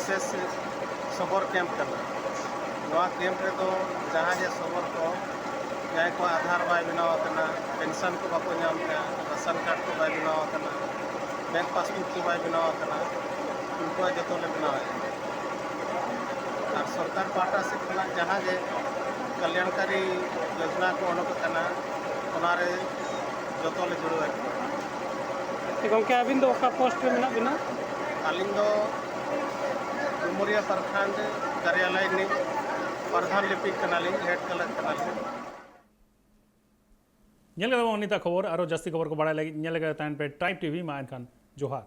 ᱵᱤᱥᱮᱥ ᱥᱚᱵᱚᱨ ᱠᱮᱢᱯ ᱠᱟᱱᱟ᱾ ᱱᱚᱣᱟ ᱠᱮᱢᱯ ᱨᱮᱫᱚ ᱡᱟᱦᱟᱸ ᱜᱮ ᱥᱚᱵᱚᱨ ᱠᱚ, ᱡᱟᱦᱟᱸᱭ ᱠᱚᱣᱟᱜ ᱟᱫᱷᱟᱨ ᱵᱟᱭ ᱵᱮᱱᱟᱣ ᱟᱠᱟᱱᱟ, ᱯᱮᱱᱥᱚᱱ ᱠᱚ ᱵᱟᱠᱚ ᱧᱟᱢᱮᱫᱼᱟ, ᱨᱟᱥᱚᱱ ᱠᱟᱨᱰ ᱠᱚ ᱵᱟᱭ ᱵᱮᱱᱟᱣ ᱟᱠᱟᱱᱟ, ᱵᱮᱝᱠ ᱯᱟᱥᱵᱩᱠ ᱠᱚ ᱵᱟᱭ ᱵᱮᱱᱟᱣ ᱟᱠᱟᱱᱟ, ᱩᱱᱠᱩᱣᱟᱜ ᱡᱚᱛᱚ ᱞᱮ ᱵᱮᱱᱟᱣᱮᱫᱼᱟ᱾ ᱟᱨ ᱥᱚᱨᱠᱟᱨ ᱯᱟᱦᱴᱟ ᱥᱮᱫ ᱠᱷᱚᱱᱟᱜ ᱡᱟᱦᱟᱸ ᱜᱮ ᱠᱟᱞᱭᱟᱱᱠᱟᱨᱤ ᱡᱳᱡᱽᱱᱟ ᱠᱚ ᱚᱰᱚᱠ ᱟᱠᱟᱱᱟ, ᱚᱱᱟᱨᱮ ᱡᱚᱛᱚ ᱞᱮ ᱡᱩᱲᱟᱹᱣᱮᱫ ᱠᱚᱣᱟ᱾ ᱜᱚᱢᱠᱮ, ᱟᱹᱵᱤᱱ ᱫᱚ ᱚᱠᱟ ᱯᱳᱥᱴ ᱨᱮ ᱢᱮᱱᱟᱜ ᱵᱤᱱᱟ? ᱟᱹᱞᱤᱧ ᱫᱚ ᱰᱩᱢᱩᱨᱤᱭᱟ ᱯᱨᱚᱠᱷᱚᱸᱰ ᱠᱟᱨᱭᱟᱞᱚᱭ ᱨᱤᱱᱤᱡ ᱯᱨᱚᱫᱷᱟᱱ ᱞᱤᱯᱤᱠ ᱠᱟᱱᱟᱞᱤᱧ, ᱦᱮᱰ ᱠᱞᱟᱨᱠ ᱠᱟᱱᱟᱞᱤᱧ᱾ ᱧᱮᱞ ᱠᱮᱫᱟ ᱵᱚᱱ ᱱᱤᱛᱟᱜ ᱠᱷᱚᱵᱚᱨ᱾ ᱟᱨᱚ ᱡᱟᱹᱥᱛᱤ ᱠᱷᱚᱵᱚᱨ ᱠᱚ ᱵᱟᱲᱟᱭ ᱞᱟᱹᱜᱤᱫ ᱧᱮᱞ ᱞᱮᱜᱮ ᱛᱟᱦᱮᱱ ᱯᱮ ᱴᱨᱟᱭᱤᱵᱽ ᱴᱤᱵᱷᱤ᱾ ᱢᱟ ᱮᱱᱠᱷᱟᱱ ᱡᱚᱦᱟᱨ᱾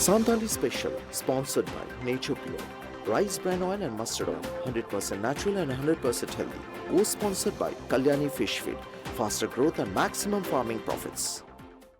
Santali Special, sponsored by Nature Pure, Rice Bran Oil and Mustard Oil, hundred percent natural and hundred percent healthy. Co-sponsored by Kalyani Fish Feed, faster growth and maximum farming profits.